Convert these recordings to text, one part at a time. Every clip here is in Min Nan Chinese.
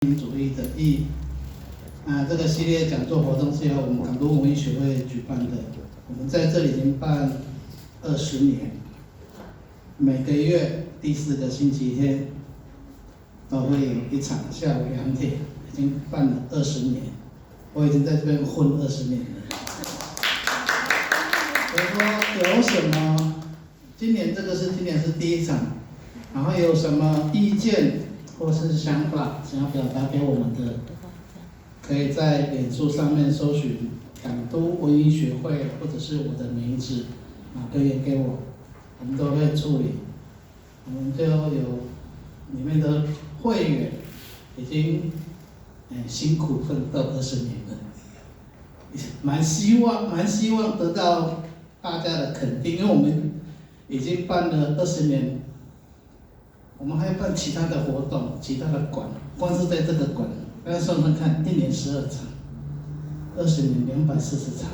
主義的義。啊，這個系列講座活動是由我們港都文藝學會舉辦的。我們在這裡已經辦20年，每個月第四個星期天都會有一場，下午2點，已經辦了二十年。我已經在這邊混二十年了。所以說有什麼？今年這個是今年是第一場，然後有什麼意見或是想法想要表達給我們的，可以在臉書上面搜尋港都文藝學會，或者是我的名字，啊，留言給我，我們都會處理。我們就有裡面的會員已經辛苦奮鬥二十年了，蠻希望得到大家的肯定，因為我們已經辦了二十年，我們還要辦其他的活動，其他的館，光是在這個館，大家算算看，一年12場，20年240場，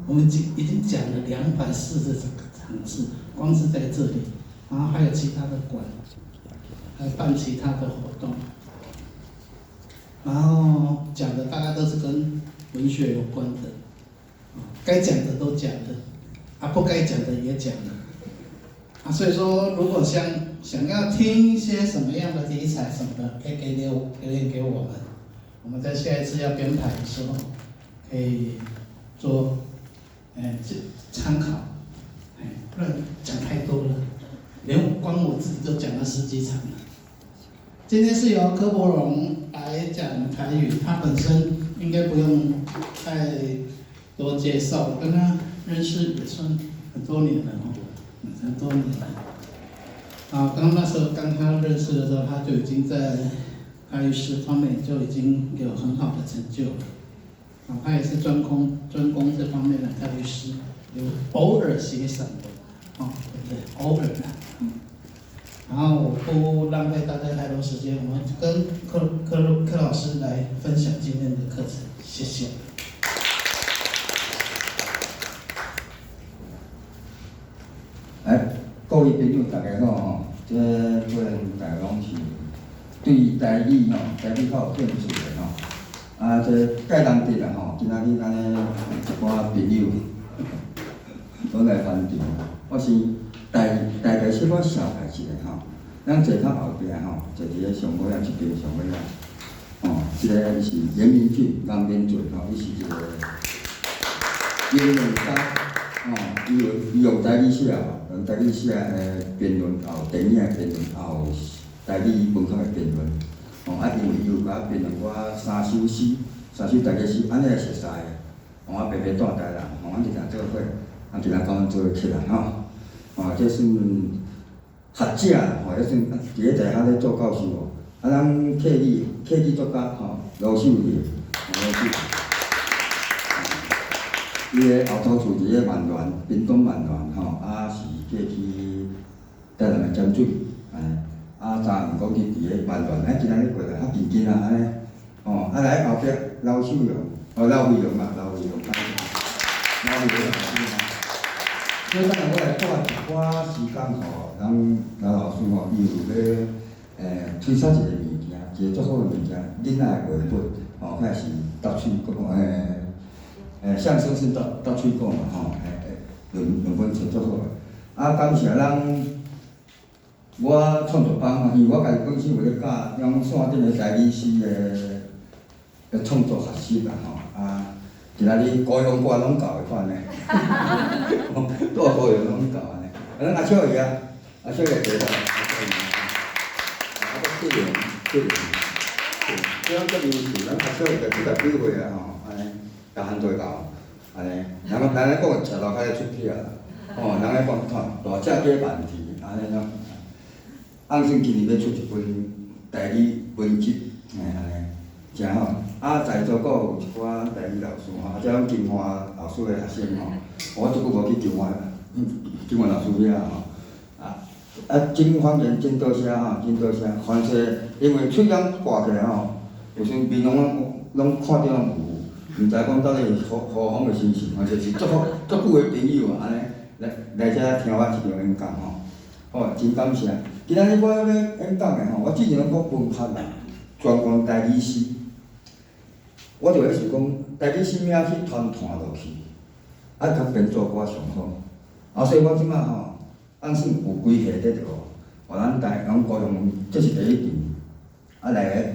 我們已經講了240場次，光是在這裡，然後還有其他的館，還辦其他的活動，然後講的大概都是跟文學有關的，該講的都講了，啊，不該講的也講了。啊，所以說，如果想要聽一些什麼樣的題材什麼的，可以留言給我們，我們在下一次要編排的時候，可以做，這參考，哎，不然講太多了，連光我自己都講了十幾場了。今天是由柯柏榮來講台語，他本身應該不用太多介紹，我跟他認識也算很多年了哦。很多年了，啊，剛那時候剛他認識的時候，他就已經在台語詩方面就已經有很好的成就了。啊，他也是專攻這方面的台語詩，有偶爾寫散文，哦，對不對？偶爾的，嗯。然後我不浪費大家太多時間，我們跟柯老師來分享今天的課程，謝謝。哎，各位朋友，大家好吼！這可能大家攏是對台語吼，台語較有興趣的吼。啊，這蓋難得啦吼，今仔日按呢一寡朋友攏來捧場。我是大大概小可紹介一下吼，咱坐較後壁吼，坐佇咧上尾仔這邊上尾仔，吼，這个是嚴明俊，顏明俊吼，伊是一個言論家，吼，伊用台語寫。用台語寫的辯論，也有電影的辯論，也有台語文學的辯論。吼，啊，因為伊有共我辯論我三首詩，三首台語詩，按呢會熟似的。吼，啊，白白蹛台南，吼，阮直直做伙，啊，今仔甲阮做伙起來吼。吼，這算學者，吼，這算佇咧大學咧做教授哦。啊，咱客語作家吼，盧秀麗，盧秀麗。伊的後頭厝佇咧萬巒，屏東萬巒吼，啊是過去台南的尖水，按呢，啊昨昏講去佇咧萬巒，哎今仔日過來較近近啊，按呢，吼，啊來後壁劉秀榮，哦劉惠榮啊，劉惠榮，劉惠榮老師吼，所以等下我來撥一寡時間予咱劉老師吼，伊有欲推銷一个物件，一個足好的物件，囡仔的繪本，吼，彼是搭喙講相聲是搭喙講嘛吼，兩本冊足好的。啊，感謝咱我創作班吼，因為我家己本身有咧教咱線頂的台語詩的創作學習啦吼。啊，今仔日高雄歌攏到的款呢，蹛高雄攏到按呢。啊，咱阿小姨啊，阿小姨坐咧，阿小姨。啊，閣這個，這個，這種遮優秀，咱阿小姨才70幾歲啊吼，按呢。逐項做到，按呢，人咧講食到較咧出去啊，吼，人咧講看大隻雞萬錢，按呢喏。按算今年欲出一本台語文集，嘿，按呢，誠好。啊，在座閣有一寡台語老師吼，啊，這攏金華老師的學生吼，我足久無去金華老師遐吼，啊，真反正真多謝吼，真多謝。凡勢因為喙罨掛起來吼，有時面攏看著攏有。毋知講到底是何方的身世，反正是足好足久的朋友啊，按呢來來遮聽我這場演講吼，吼，真感謝。今仔日我欲演講的吼，我之前攏講文學啦，專講台語詩，我就咧想講，台語詩名去傳傳落去，啊，較編做歌上好。啊，所以我這擺吼，按算有幾個咧就，予咱台咱高雄，這是第一場，啊來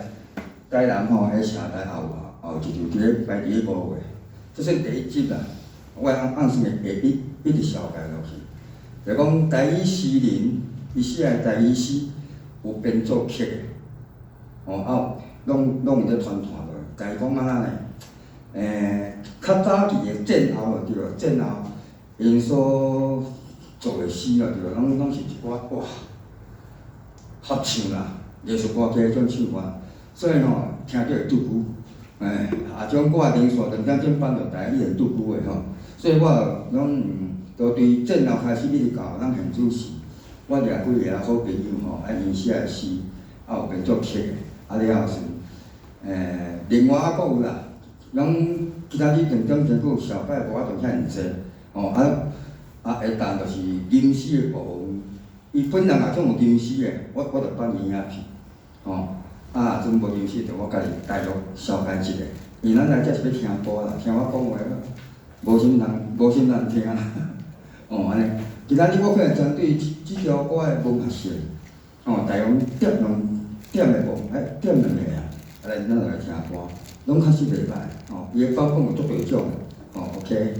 台南吼，彼社台也有也有一場佇咧排佇咧5月，這算第一集啦。我按按算會會一一直紹介落去。就講台語詩人，伊寫的台語詩有編作曲的，吼啊，攏攏有咧傳傳落去。但是講按怎呢？較早期的戰後就對，戰後𪜶所做的詩啊，對，攏攏是一寡哇合唱啦，藝術歌曲彼種唱法，所以吼聽著會拄久，啊，這種歌連續2點鐘放落台，一定拄久的吼。所以我攏就對戰後開始一直到咱現主時，我掠幾个好朋友吼，啊，𪜶寫的詩，啊有編作曲的，啊了後是，另外還閣有啦，攏今仔日2點鐘閣有紹介無法度遐爾濟，吼啊啊下晝就是吟詩的部分，伊本人若總有吟詩的，我我就放伊影片，吼，啊若陣無吟詩，就我家己大約紹介一下，因為咱來遮是欲聽歌啦，聽我講話，無啥物人，無啥物人聽，哦按呢。今仔日我可能針對這這條歌的文學性，哦，大約點兩點的部分，欸，點兩个啊，啊來咱就來聽歌，攏確實袂歹，吼，伊的版本有足濟種，吼，OK。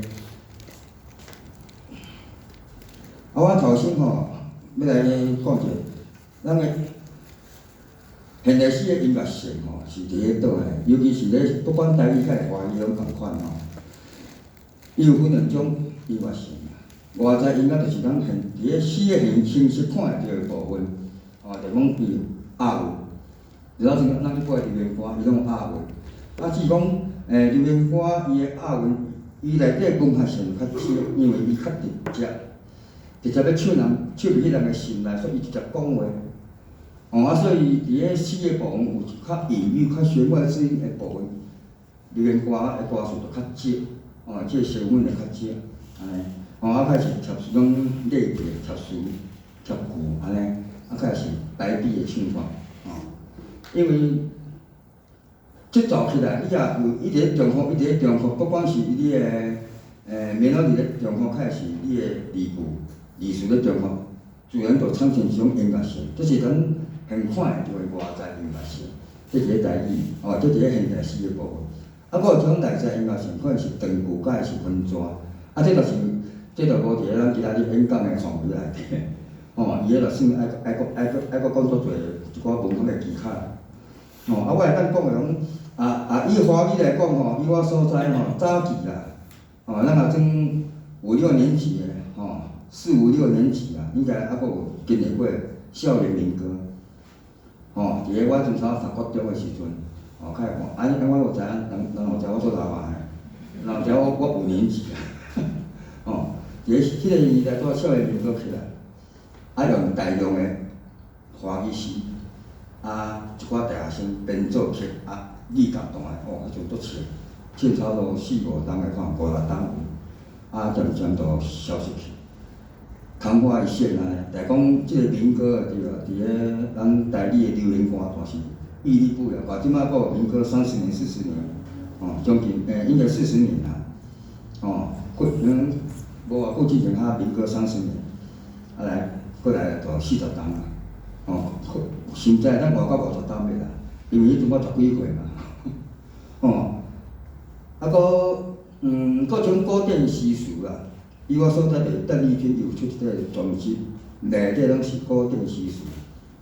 啊，我頭先吼欲來講一下，咱的現代詩的音樂性吼是佇咧佗來，尤其是咧不管台語抑是華語攏仝款吼，伊有分兩種音樂性。外在音樂就是咱現佇咧詩的形形式看會著的部分，吼，就講伊有押韻，就好像咱去背流行歌，伊攏有押韻。啊，至於講流行歌伊的押韻，伊內底文學性較少，因為伊較直接，直接欲唱人，唱入去人的心內，所以伊直接講話。哦，啊，所以佇咧詩的部分有較隱喻、較弦外之音的部分，流行歌的歌詞就較少，哦，這個成分就較少，按呢。哦，啊，開始貼攏類別貼詞、貼句按呢，啊，開始排比的唱法，哦，因為節奏起來，你也有一直咧重複，一直咧重複，不管是你的melody 咧重複，還是你的字句、字詞咧重複，自然就產生一種音樂性，這是咱現看會著的外在音樂性，這是咧台語，哦，這是咧現代詩的部分。啊，閣有一種內在音樂性，可能是長句，抑是分段，啊，這就是。這就無佇咧咱今仔日演講的範圍內底，吼，伊彼就算愛愛閣愛閣愛閣講足濟一寡文學的技巧，吼，啊，我會當講的講，啊啊，以華語來講吼，以我所知吼，早期啦，吼，咱若陣五六年級的，吼，四五六年級啊，應該猶閣有經歷過校園民歌，吼，佇咧我陣頭讀國中的時陣，吼，較會看，啊，我有知影，人人有知我做老啊，人有知我我五年級啊，吼。佇咧彼个年代，拄校園民歌起來，啊用大量的華語詩，啊一寡大學生編作曲，啊語共彈的，哦，彼陣足唱，唱差不多四五冬的看，五六冬有，啊漸漸就消失去，曇花一現按呢。但講這個民歌對吧？佇咧咱台語的流行歌壇是屹立不搖，到這擺閣有民歌30年、40年，哦，將近應該40年啦，哦，過嗯。無偌久之前，較民歌30年，啊來，過來就40冬啊，吼，現在咱活到50冬袂啦，因為彼陣我十幾歲嘛，吼，啊閣各種古典詩詞啦，以我所知就是鄧麗君有出一個專輯，內底攏是古典詩詞，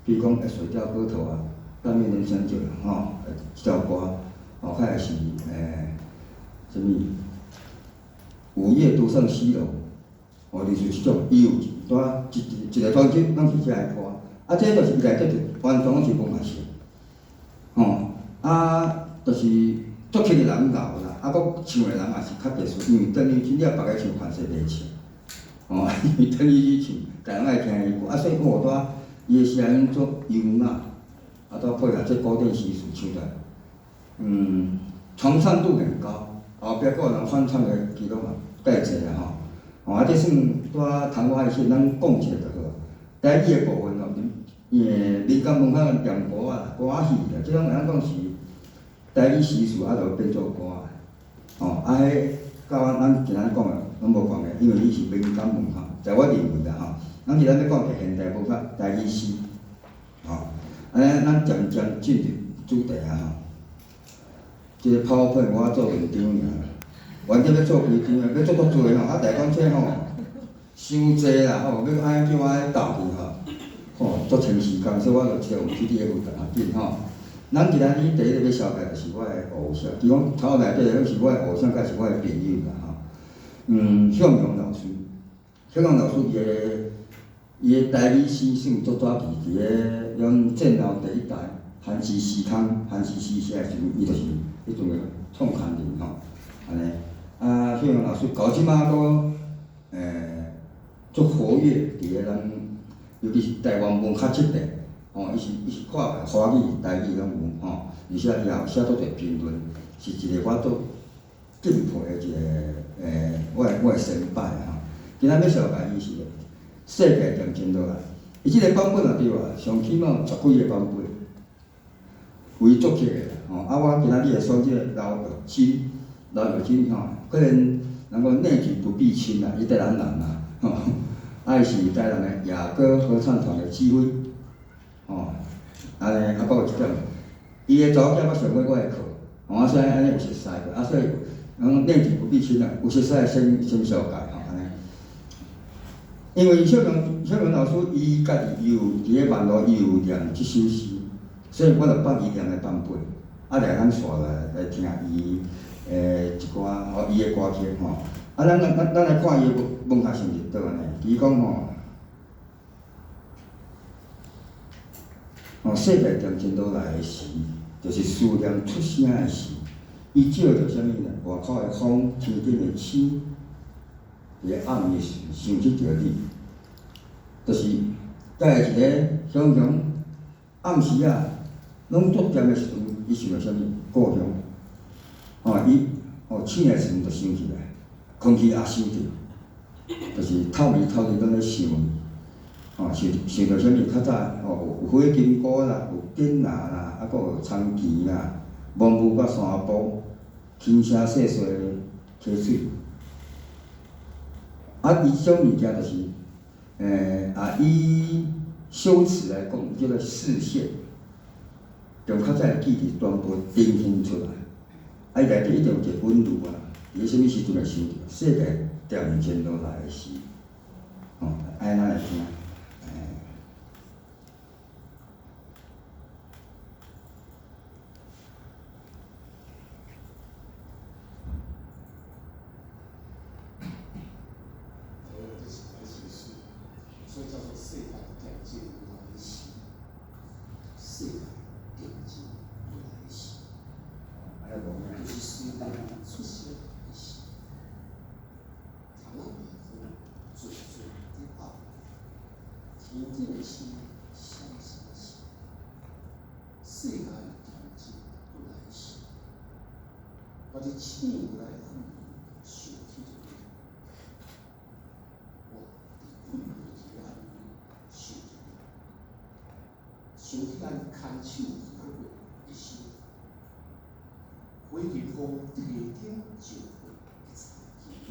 比如講《水調歌頭》啊，《但願人長久》吼，這條歌，吼，較會是啥物？午夜獨上西樓，哦，類似這種，伊有拄一一一個專輯，攏是這个歌，啊，這就是伊內底就完全攏是文學性，吼，啊，就是作曲的人𠢕啦，啊，閣唱的人也是較特殊，因為鄧麗君了別个唱凡勢袂唱，吼，因為鄧麗君唱，逐人愛聽伊歌，啊，所以講有拄伊的聲音足優雅，啊，拄配合這古典詩詞唱來，傳唱度很高，後壁閣有人翻唱的記錄嘛，蓋濟啦吼，吼啊，這算拄仔曇花一現，咱講一下就好。台語的部分哦，因為民間文化念歌啊，歌仔戲啦，這種會當講是台語詩詞啊，就變做歌啊。吼，啊，彼佮咱今仔講的攏無關係，因為伊是民間文化，在我認為啦吼。咱今仔欲講的現代文化，台語詩，吼，按呢咱漸漸進入主題啊吼。這个 PowerPoint 我做兩張爾，原本欲做規張的，欲做足濟吼，啊，但講這吼，傷濟啦吼，欲按呢叫我鬥去吼，吼，足長時間，所以我就用 PDF 就較緊吼。咱今仔日第一个欲紹介就是我的偶像，其實頭內底攏是我的偶像，佮是我的朋友啦吼。向陽老師，向陽老師伊的台語詩算足早期，佇咧阮戰後第一代韓詩詩刊、韓詩詩社的時陣，伊就是彼陣的創刊人吼，按呢。啊，向陽老師到這馬閣足活躍佇咧咱，尤其是台灣文學這塊，吼，伊是跨華語、台語攏有吼，而且伊也有寫足濟評論，是一個我足敬佩的一個我的先輩吼。今仔欲紹介伊是世界恬靜落來，伊這个版本也對啊，上起碼有十幾个版本，為作曲的吼。啊，我今仔日會選這個劉玉珍，劉玉珍吼，可能人講內舉不避親啦，伊台南人啦，吼，啊，伊是台南的雅歌合唱團的指揮，吼，按呢，啊，閣有一點，伊的查某囝捌上過我的課，吼，啊，所以按呢有熟似過，啊，所以人講內舉不避親啦，有熟似先紹介吼，按呢。因為向陽老師伊家己有佇咧網路，伊有念這首詩，所以我就放伊念的版本，啊來咱紲來聽伊一寡吼伊的歌曲吼。啊，咱來看伊的文學成就倒按呢，伊講吼，吼世界恬靜落來的時，就是思念出聲的時，伊照著啥物呢？外口的風，天頂的星。佇咧暗暝時，想起著你，就是佮一个雄雄暗時啊，攏足恬的時陣，伊想著啥物？故鄉。吼，伊吼醒來時陣就想起來，睏去也想著，就是透暝透日攏咧想伊。吼，想想著啥物？較早吼有火金菇啦，有囡仔啦，啊，閣有田墘啦，茫霧佮山坡，輕聲細細的溪水。啊，伊這種物件就是，啊，以修辭來講，叫做視線，將較早的記憶全部呈現出來。啊，伊內底一定有一個韻律啊，佇咧啥物時陣會想著世界恬靜落來的時，吼，按呢咱來聽。所以叫做世界恬靜來時，世界恬靜來時，就是思念出聲的時，窗仔外風陣陣佇哭，天頂的星閃閃閃，世界恬靜來時，我佇醒過來暗暝想起著你，我佇睏過一個暗暝想著你，想起咱牽手行過一生，火金姑提燈照過的田墘，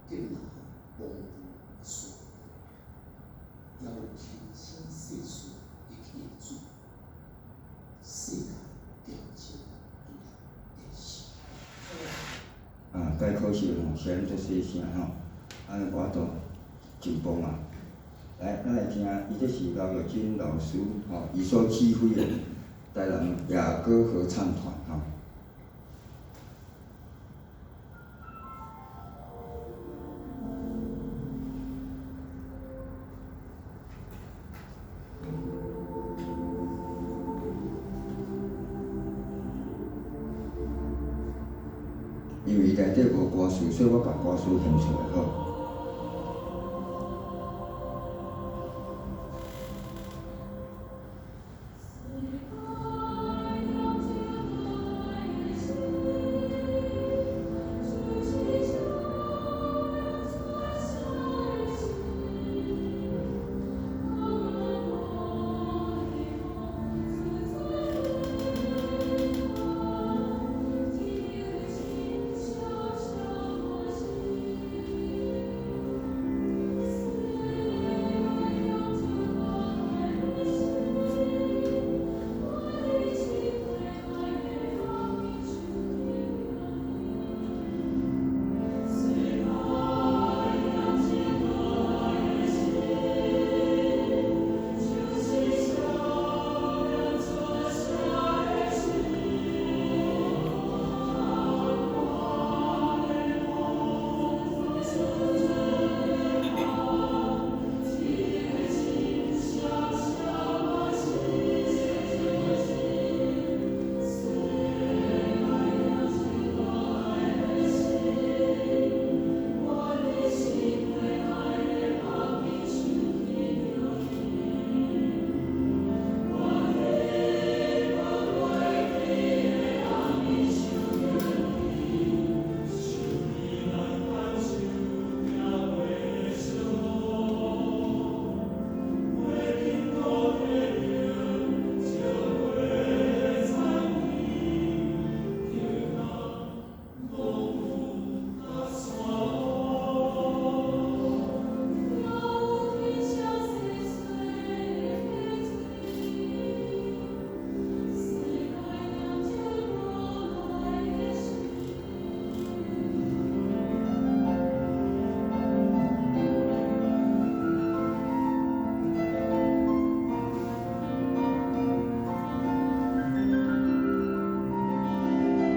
囡仔茫霧山坡，也有輕聲細細的溪水，世界恬靜來的時。啊，該可惜吼，聲足細聲吼，按呢無法度進步嘛。來，咱來聽，伊這是劉玉珍老師吼，伊所指揮的台南雅歌合唱團吼。因為伊內底無歌詞，所以我共歌詞現出來好。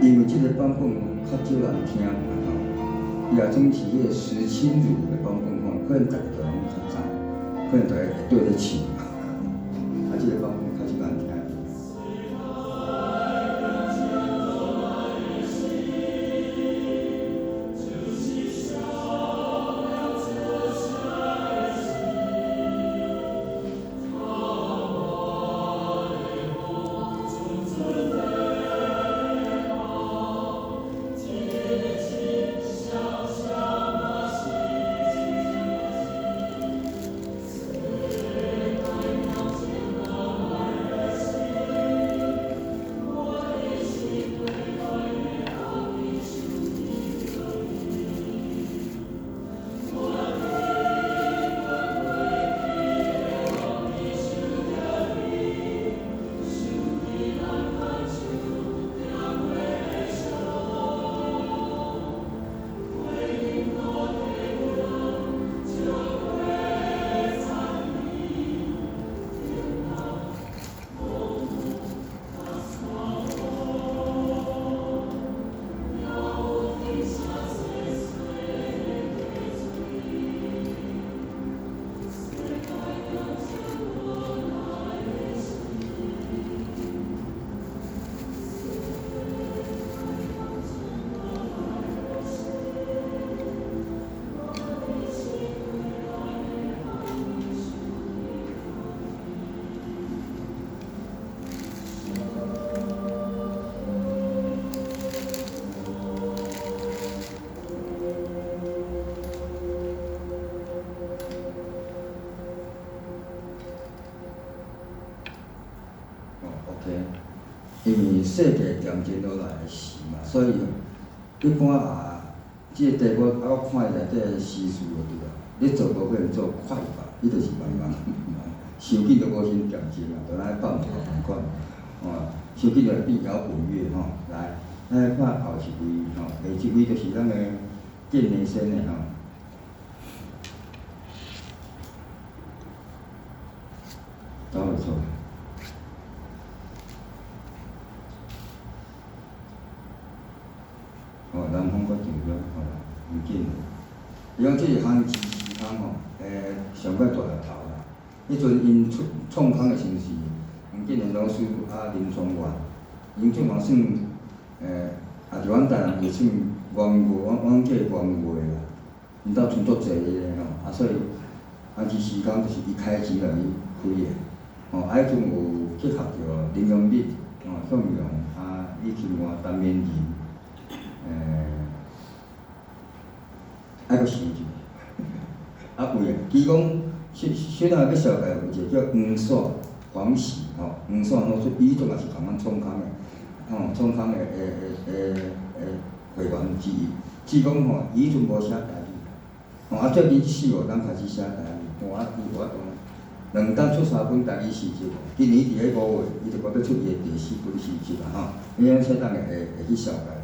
因為這個版本較少人聽嘛吼，伊也總是彼個石清如的版本吼，可能逐家都攏較知，可能逐家會對咧唱，啊，這個版本較少人聽。因為世界恬靜落來的時嘛，所以一般啊，這個題目啊，我看伊內底詩詞就對啊。你做無可能做快吧，伊就是慢慢慢，傷緊就無先恬靜啊，就咱放頭仝款，哦，傷緊就會變搖滾樂吼。來，咱來看後一位吼，下一位就是咱的建仁先的吼。走袂出來。哦，南方閣上咗，吼，毋緊。伊講這是番子時空吼，上蓋大日頭啦。彼陣𪜶創創空的時陣是黃建仁老師啊，林崇元，林崇元算也佇阮台南伊算元月，阮叫伊元月啦。𪜶兜賰足濟个吼，啊，所以番子時空就是伊開錢來去開的。吼，啊，彼陣有結合著林良敏、吼向陽、啊李琴華、陳綿仁。愛閣想一下，啊有诶，其講小小等欲紹介有一個叫黃線黃喜吼，黃線老師伊種也是共阮創空的，吼創空的會員之一。只講吼，伊彼陣無寫台語，吼啊最近四五冬開始寫台語，吼啊伊有法度兩冬出三本台語詩集，今年佇咧5月，伊就閣欲出伊的第四本詩集啊吼，伊講小等會會去紹介。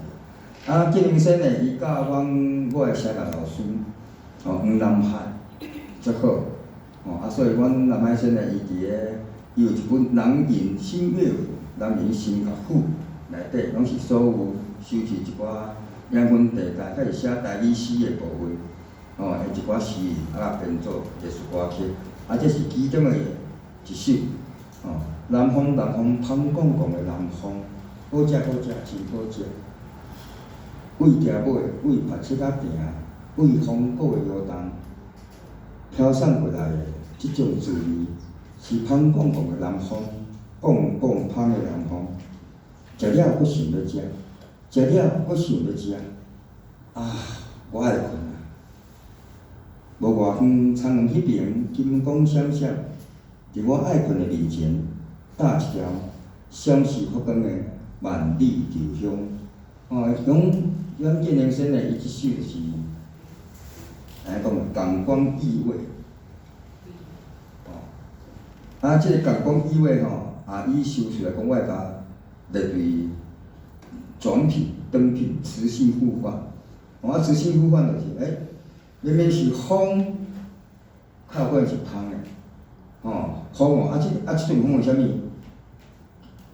啊，建仁先呢，伊教阮我的聲樂老師，吼黃南海，足好，吼啊，所以阮南海先呢，伊佇咧，伊有一本《人吟新樂府》，人吟新樂府內底，攏是所有收集一寡鹽分地帶，佮是寫台語詩的部分，吼，的一寡詩啊，編做藝術歌曲，啊，這是其中的一首，吼，南風南風，芳公公的南風，好食好食，真好食。為埕尾，為白七仔埕，為風果的搖動，飄送過來的這種滋味，是芳公公的南風，公公芳的南風。食了閣想欲食，食了閣想欲食，啊，我愛睏啊！無偌遠，田園彼邊金光閃閃，佇我愛睏的面前，搭一條閃爍發光的萬里稻香。哦，講阮建良先的伊這首就是，按呢講，感官意味。哦，啊，這個感官意味吼，啊，以修辭來講，我會共列為轉品、轉品、詞性互換。哦，啊，詞性互換就是，明明是風，較有可能是芳的，吼，風哦，啊，這啊，這陣風是啥物？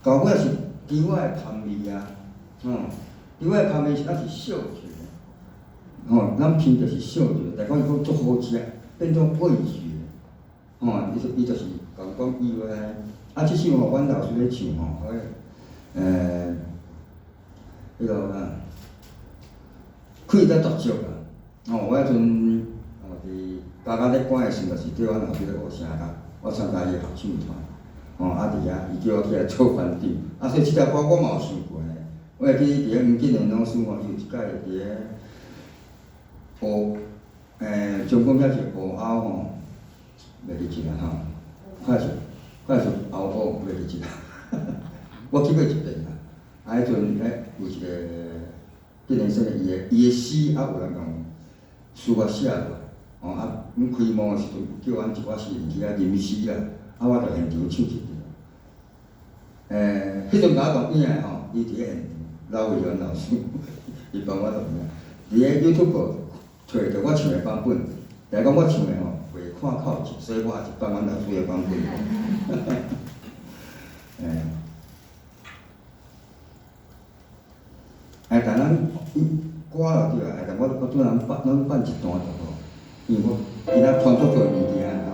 到尾是稻仔的芳味啊，吼。另外旁邊是咱是嗅覺，吼，咱聞著是嗅覺，但講伊講足好食，變做味覺，吼，伊就是共講伊話安尼。啊，這首吼，阮老師咧唱吼，彼個啊，氣得足足啊！吼，我彼陣吼佇加加咧趕的時陣，就是叫阮老師咧學聲樂，我參加伊的合唱團，吼，啊佇遐，伊叫我起來做班長，啊，所以這條歌我嘛有唱過呢。我會記佇咧黃景蓮老師吼，伊有一擺佇咧學，中國遐是學歐吼，袂記得啦吼，快是後歐袂記得，我去過一遍啦。啊，彼陣有一個景蓮先生伊的詩，啊有人共書法寫落來，吼啊，阮開幕的時陣叫阮一寡詩人去遐吟詩啦，啊，我就現場唱一段。彼陣共我錄影的吼，伊佇咧現場，老委員老師，伊幫我錄影，佇咧 YouTube 揣著我唱的版本，來講我唱的吼袂看口舌，所以我也是放阮老師的版本。但咱伊歌就對啊，但我拄仔咱放一段就好，因為我今仔傳足濟物件吼。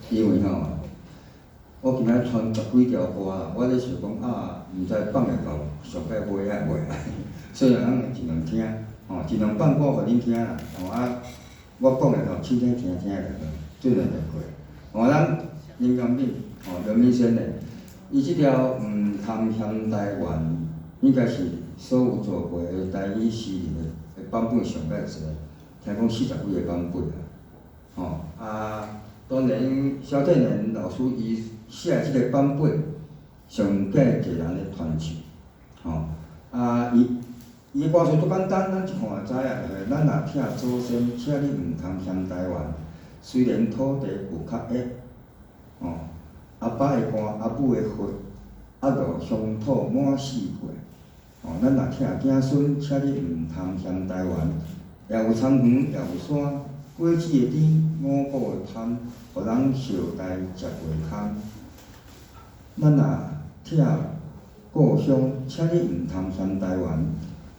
因為吼，我今仔傳十幾條歌啦，我咧想講啊，毋知放會到上蓋尾仔袂，所以咱盡量聽，吼，盡量放歌予恁聽啦，吼啊，我講的吼，凊彩聽聽就好，自然就過。吼，咱林良敏，吼，良敏先生，伊這條毋通嫌台灣，應該是所有做過的台語詩人的版本上蓋濟，聽講40幾个版本啊，吼啊。當然，蕭翠蓮老師伊寫這個版本，上蓋濟人咧傳唱，吼啊！伊伊歌詞足簡單，咱一看就知影，就是咱若疼祖先，請你毋通嫌台灣。雖然土地有較矮，吼，阿爸的肝，阿母的血，壓落鄉土滿四界，吼，咱若疼子孫，請你毋通嫌台灣。也有田園，也有山。果子的甜，五穀的香，予人相待食袂空。咱若疼故鄉，請你毋通嫌台灣。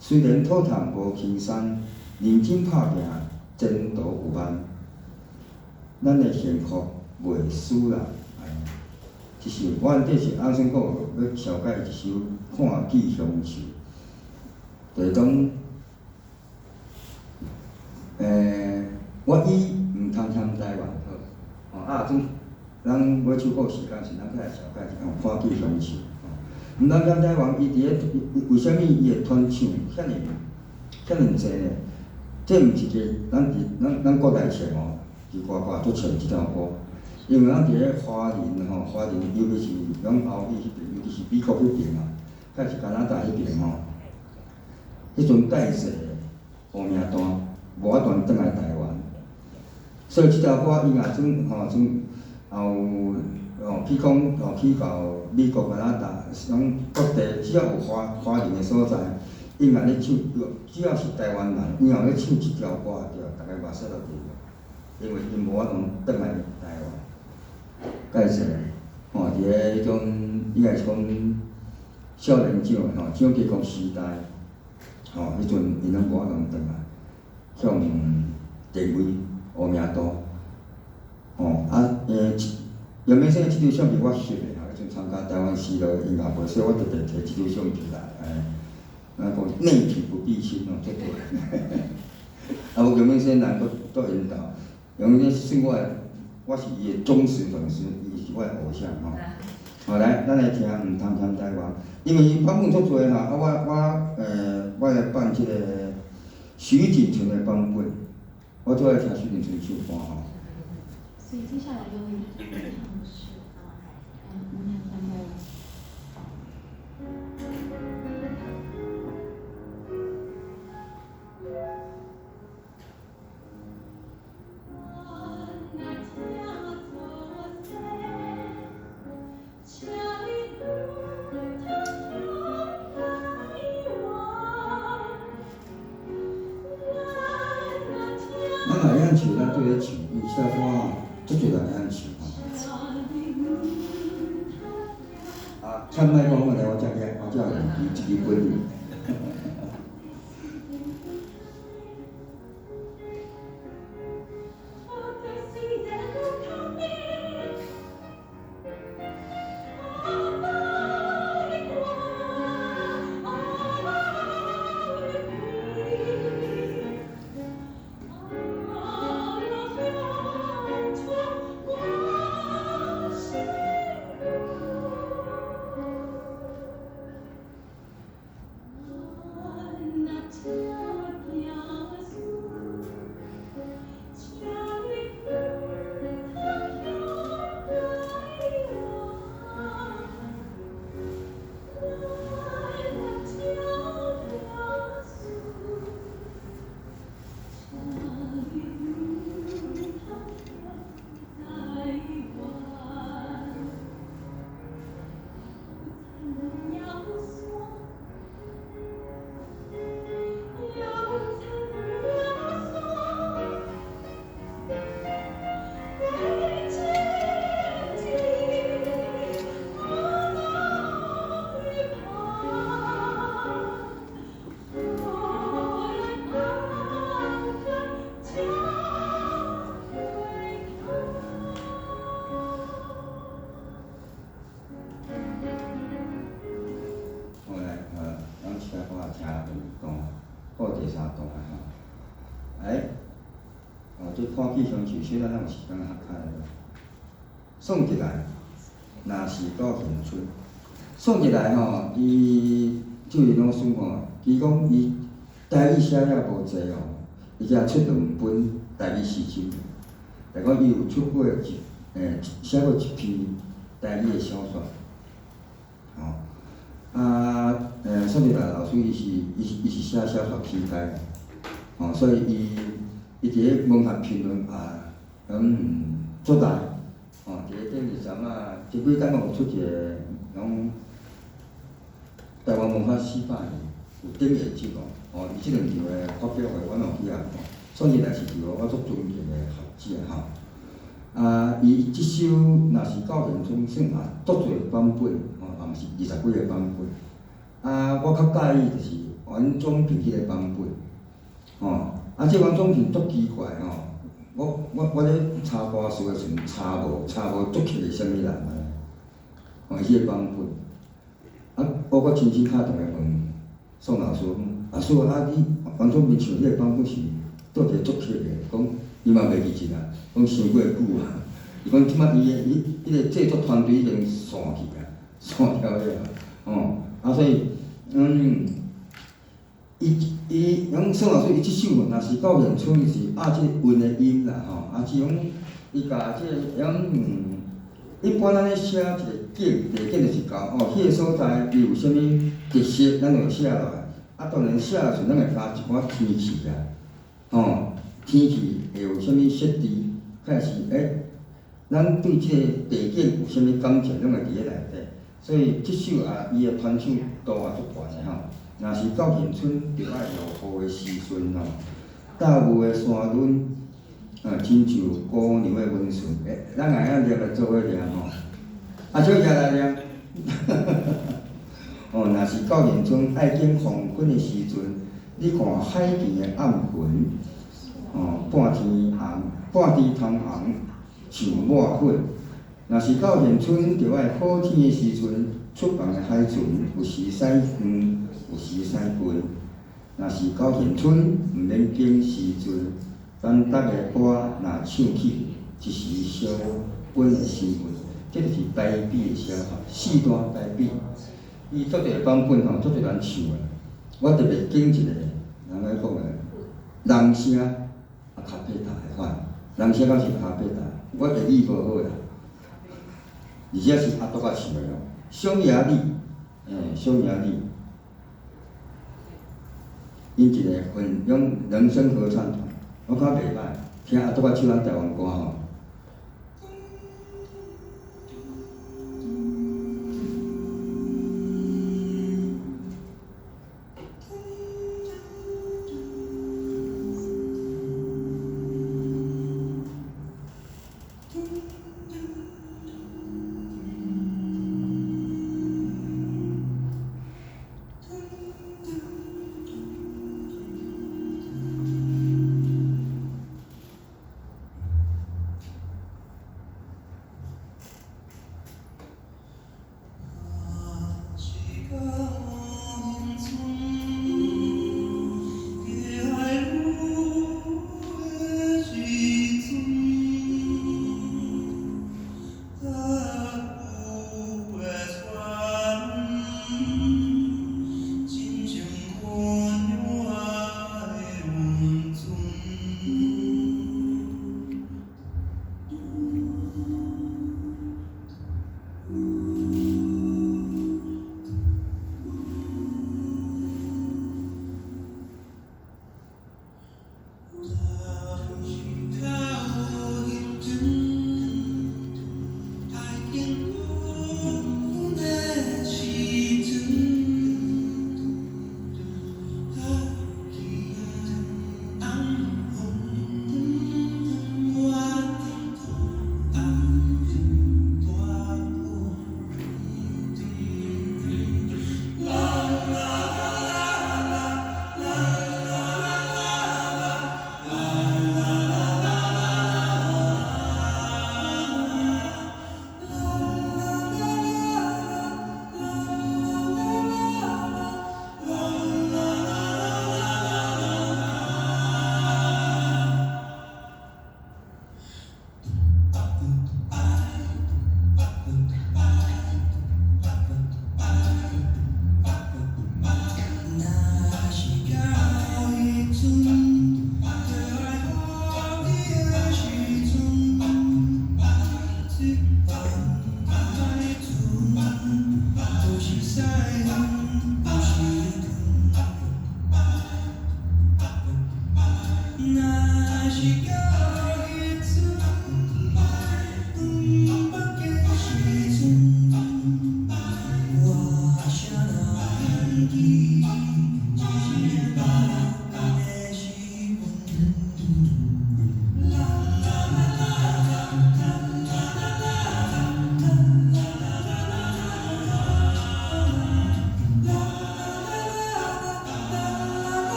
雖然土趁無輕鬆，認真拍拼，前途有望。咱的幸福袂輸人。這首我底是按算講欲紹介一首《看見鄉愁》，就是講，我以毋通嫌台灣好，吼啊，陣咱尾首歌時間是咱閣來紹介一下《看見鄉愁》吼。毋通嫌台灣，伊佇咧為啥物伊會傳唱遐爾遐爾濟呢？這毋是一個咱佇咱咱國內唱哦，佇外國也足唱這條歌，因為咱佇咧華人吼，華人尤其是咱歐美彼邊，尤其是美國彼邊啊，抑是加拿大彼邊吼，彼陣蓋世烏名單無法度轉來台灣，所以這條歌伊若算吼算也有哦，去講哦去到美國、加拿大，攏各地只要有華華人的所在，伊若咧唱，只要是台灣人，伊若咧唱這條歌對，逐个目屎都滴了，因為𪜶無法度轉來台灣。蓋世吼，佇咧彼種應該是講少年獎吼，蔣經國時代，吼，彼陣𪜶攏無法度轉來，向地位烏名單，吼啊，楊明生這張相片我翕的吼，彼陣參加台灣時樂音樂會，所以我特別提這張相片來，哎，咱講內痞不避親哦，足對。啊，無楊明生人閣足緣投，楊明生算我的，我是伊的忠實粉絲，伊是我的偶像吼。好來，咱來聽毋通嫌台灣，因為伊版本足濟吼，啊我我我來放這個徐錦純的版本，我最愛聽徐錦純唱歌吼。所以接下來要為大家唱的是《毋通嫌台灣》。咱若會曉唱，咱對咧唱，因為這首歌吼，足濟人會曉唱吼。啊，欠麥講話來，我才舉，我才會記一支本。好來，咱這歌聽兩段，閣有第三段吼。哎，哦，這看戲鄉愁，小等咱有時間較較宋一來，若是到恆春，宋一來吼，伊這位老師吼，伊講伊台語寫了無濟哦，伊才出兩本台語詩集，但講伊有出過一，寫過一篇台語的小說，吼。啊，宋一來老師伊是伊是寫小說起家的，吼，所以伊伊佇咧文學評論啊，足大，吼，佇咧頂二十啊，這幾工有出一個講台灣文化400年有頂下集哦，吼，伊這兩場的發表會，我嘛有去遐看，宋一來是一個我足尊敬的學者吼。啊，伊這首若是到現春算也足濟版本，吼，也毋是二十幾個版本。啊，我較佮意就是袁宗平彼個版本，吼，啊，這袁宗平足奇怪吼，我咧查歌詞的時陣查無查無作曲是啥物人安尼，吼，伊彼個版本，啊，我閣親身敲電話問宋老師，老師啊，你袁宗平唱彼個版本是佗一個作曲的？講伊嘛袂記得啊，講傷過久啊，伊講這擺伊的伊彼個製作團隊已經散去啊，散掉了，吼，吼，啊所以，伊伊讲宋老师伊這首若是到現村是押這個韻的音啦吼，啊是講伊共這個講一般咱咧寫一個景，地景就是講哦，彼個所在伊有啥物特色，咱就會寫落來。啊，當然寫的時陣，咱會加一寡天氣啦，吼，天氣會有啥物設置，開始咱對這個地景有啥物感情，攏會佇咧內底。所以這首啊，伊的傳唱度也足懸的吼。若是到現春著愛落雨的時陣吼，大霧的山崙，親像姑娘的溫順，咱會曉念來做伙念吼。啊，小姐來念。哦，若是到現春愛景黃昏的時陣，你看海邊的暗雲，哦，半天紅，半天通紅，像抹粉。若是到現春著愛好天的時陣，出帆的海船有時駛遠，有時駛近。若是到現春毋免驚時陣，咱逐个歌若唱起，一時燒阮的心魂。這就是台語的寫法，四段台語。伊足濟版本吼，足濟人唱的。我特別揀一個，人咧講的，人聲啊，卡貝達的款，人聲敢是卡貝達，我粵語無好啦，而且是阿杜仔唱的哦，匈牙利，匈牙利，𪜶一個混用人聲合唱團，我感覺袂歹，聽阿杜仔唱咱台灣歌吼。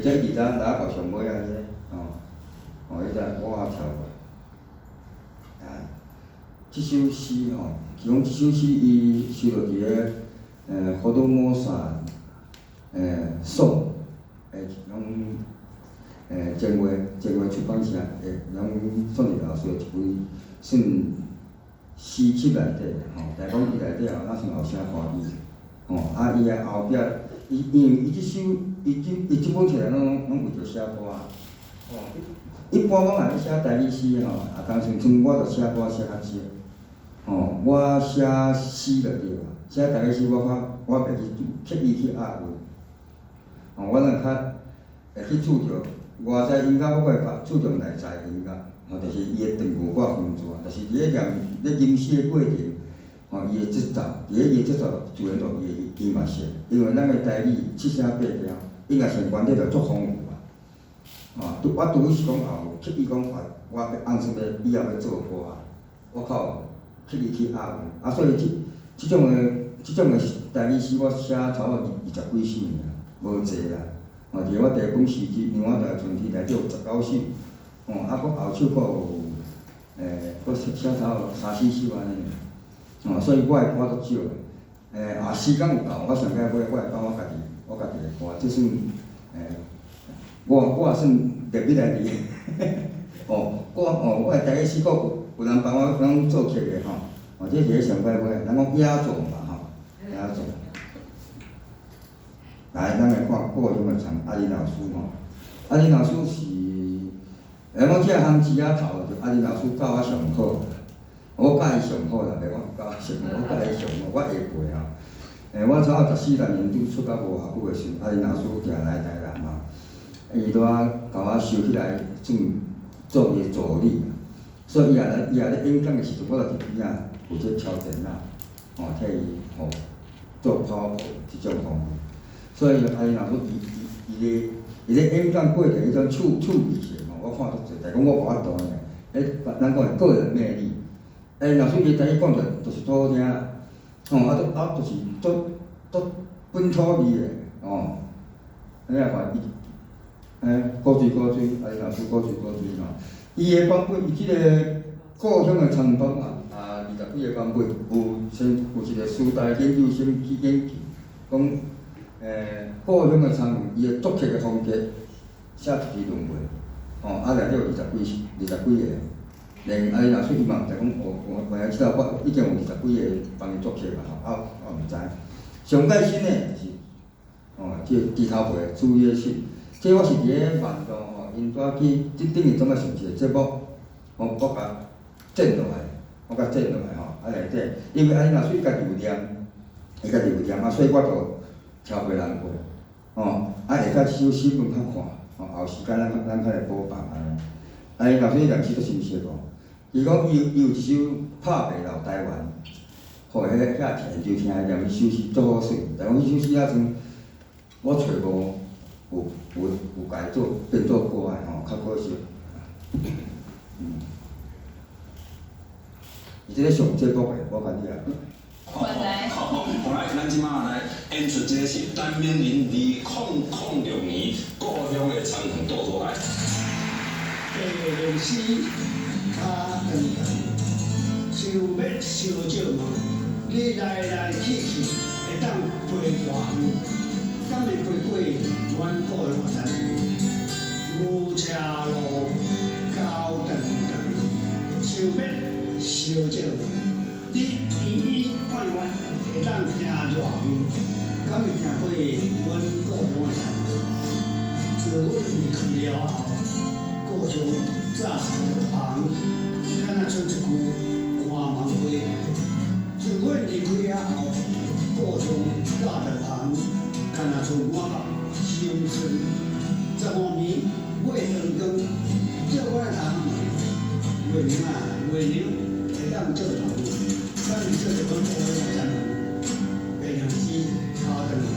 這二張打到上尾啊，這吼，哦，彼隻我跳過。啊，這首詩吼，其中這首詩伊收錄佇个福爾摩沙宋的種前話出版社的種宋立老師的一本算詩集內底吼，但講伊內底哦，若算有寫華語，吼，啊伊的後壁，伊因為伊這首，伊這本冊攏為著寫歌，吼，一般講若咧寫台語詩吼，啊當時陣我就寫歌寫較少，吼，我寫詩就對啊，寫台語詩我較我袂去刻意去押韻，吼，我若較會去注重外在音樂，我會較注重內在音樂，吼，就是伊的斷句我分做，就是佇咧念咧吟詩的過程，吼，伊的節奏，佇咧伊的節奏自然就伊的音樂性，因為咱的台語七聲八調，音樂性原底就足豐富啊，吼，我除非是講後刻意講我要按什物以後欲做歌，我較有刻意去押韻，啊，所以這種的台語詩我寫差不多20幾首爾，無濟啦。吼，佇我第一本詩集《娘仔大春天》內底有19首，吼，啊，閣後手閣有，閣寫差不多三四首按呢，吼，所以我的歌足少的，啊，時間有夠，我上擺尾我會講我家己的歌，這算，我也算特別來佇，哦，我哦，我的台語詩閣有人幫我攏做曲的吼，哦，這是咧上擺尾，人講雅座嘛吼，雅座。來，咱來看故鄉的田阿林老師吼，阿林老師是，我這項字仔頭就阿林老師教我上好，我教伊上好啦，袂講教我上好，我教伊上好，我下輩吼。我差不多14年拄出國無偌久的時陣，阿林老師行來台南嘛，伊拄仔共我收起來，算做伊的助理，所以伊也咧演講的時陣，我就佇邊仔負責敲電腦，吼，替伊吼做跑步這種方面。所以阿林老師伊咧演講過程，彼種趣味性吼，我看足濟，但講我無法度呢。彼咱講的個人魅力，老師伊台語講出來就是足好聽，吼，啊，都啊，就是足本土味的，吼。你若看伊，古錐古錐，阿林老師古錐古錐吼，伊的版本，伊這個故鄉的田東啊，啊，20幾個版本，有先有一個師大研究生去研究，講。故鄉的田園，伊的作曲的風格，寫一篇論文，吼，啊內底有20幾個，連阿林老師伊嘛毋知講，哦，原來這道我已經有20幾個幫伊作曲嘛，吼，啊，我毋知。上蓋新的就是，吼，這個豬頭皮主頁信，這我是佇咧網路吼，𪜶拄去，這頂日總愛上一個節目，吼，我共剪落來，我共剪落來吼，啊內底，因為阿林老師家己有念，伊家己有念啊，所以我就超過人過，吼，啊下較這首詩本較看，吼，後時間咱較來補辦按呢。啊，伊老師念詩足深色哦，伊講伊有一首拍白老台灣，予彼遐現場聽念彼首詩足好耍，但講彼首詩抑陣我揣無有改做變做歌的吼，較可惜。伊這個上節目的，我共你啊。好，來，咱這馬來演出這個是陳明仁2006年故鄉的田園倒過來。白鷺鷥跤長長，想欲相借問，你來來去去會當飛偌遠？敢會飛過阮故鄉的田園？牛車路溝長長，想欲相借問，你依依遠遠會當行偌遠？敢會行過阮故鄉的田園？自阮離開了後，故鄉早是紅，敢若像一句寒梦話。自阮離開了後，故鄉早就紅，敢若像满目心酸。15暝月长光，照阮的头，月娘啊，月娘會當照偌遠？敢會照著阮故鄉的田園？白鷺鷥跤長長，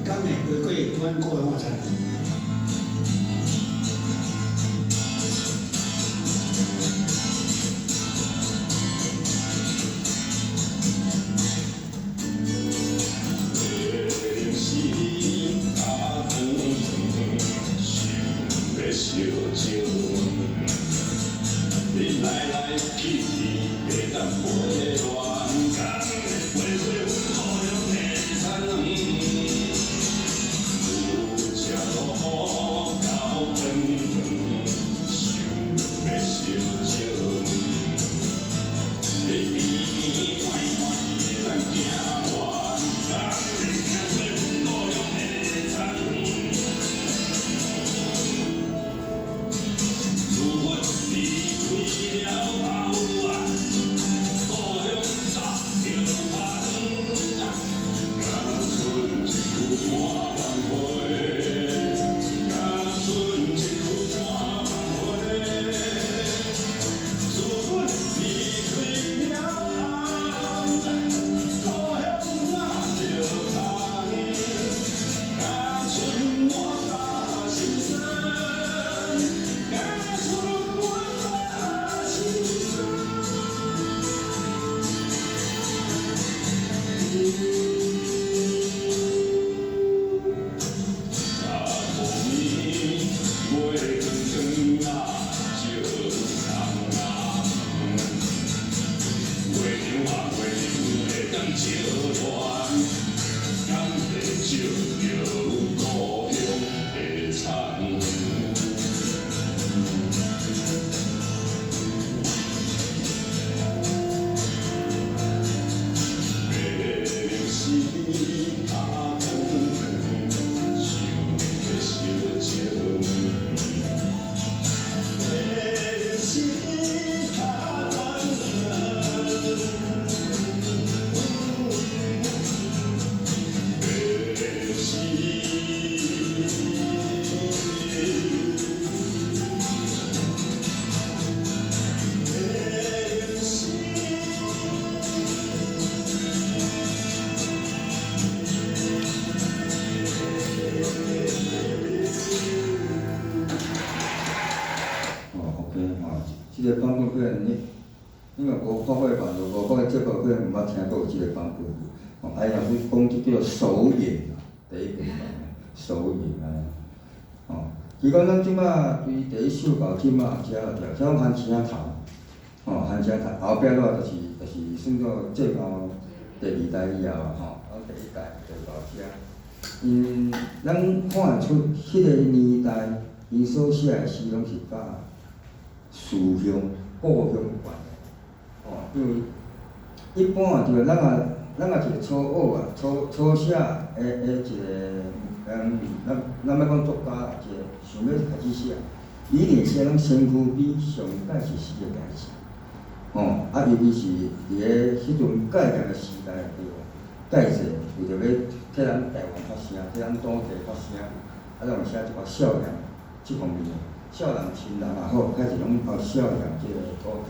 敢會飛過阮故鄉的田園？相借問，你來來去去，會當飛偌哦，OK，吼，這個版本可能你若無看過版，就無看過這個，可能毋捌聽過有這個版本。哦，啊，伊老師講這叫做手影啦，第一遍版手影按呢。哦，其實咱這馬對第一首到這馬遮對，這攏番薯仔頭，吼，番薯仔頭後壁落就是算做戰後第二代以後吼，咱第一代就到遮。因咱看會出彼個年代，𪜶所寫的詩攏是佮思鄉、故鄉有關的，吼，因為一般就咱也一個初學啊，初初寫的一個，咱咱欲講作家啦，一個想欲開始寫，伊一定寫攏身軀邊上蓋實時的代誌，吼，啊，尤其是佇咧彼陣戒嚴的時代對無？戒嚴為著欲替咱台灣發聲，替咱祖地發聲，啊，攏會寫一寡少年這方面的，少年親人也好，開始攏哦少年這個土地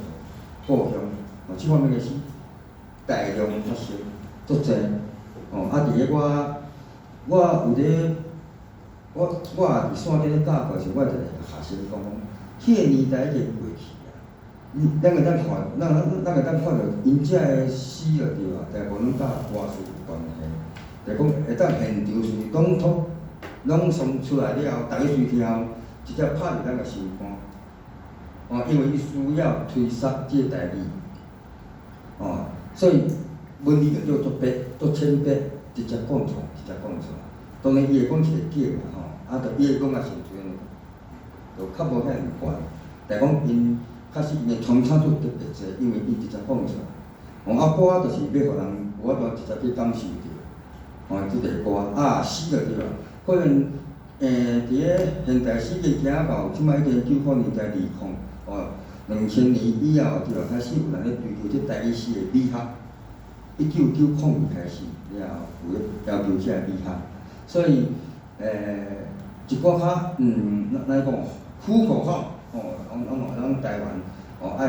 故鄉，哦，這方面的詩大量發生，足濟，哦，啊，佇咧我有咧，我也佇線頂咧教課時，我會一個學生講講，彼個年代已經過去啊，咱會當看，咱會當看著𪜶遮的詩就對啊，大部分攏佮歌詞有關係，就講會當現場是朗讀、朗誦出來了後，逐家隨聽，直接拍入咱的心肝。哦，因為伊需要推捒這個台語，哦，所以文字就叫做白、做淺白，直接講出來，直接講出來。當然，伊會講一個景嘛，吼，啊，就伊會講啊，時陣就較無遐爾懸。但講𪜶確實𪜶的傳承度特別濟，因為𪜶直接講出來。哦，啊，歌就是欲予人有法度直接去感受著，吼，這個歌啊，詩就對啦。可能佇咧現代詩已經行到這擺已經90年代20，哦，2000年以後對開始有人咧追求這台語詩的美學。1990年開始了後，有咧要求這個美學，所以一寡較咱講呼口號，哦，攏咱台灣哦愛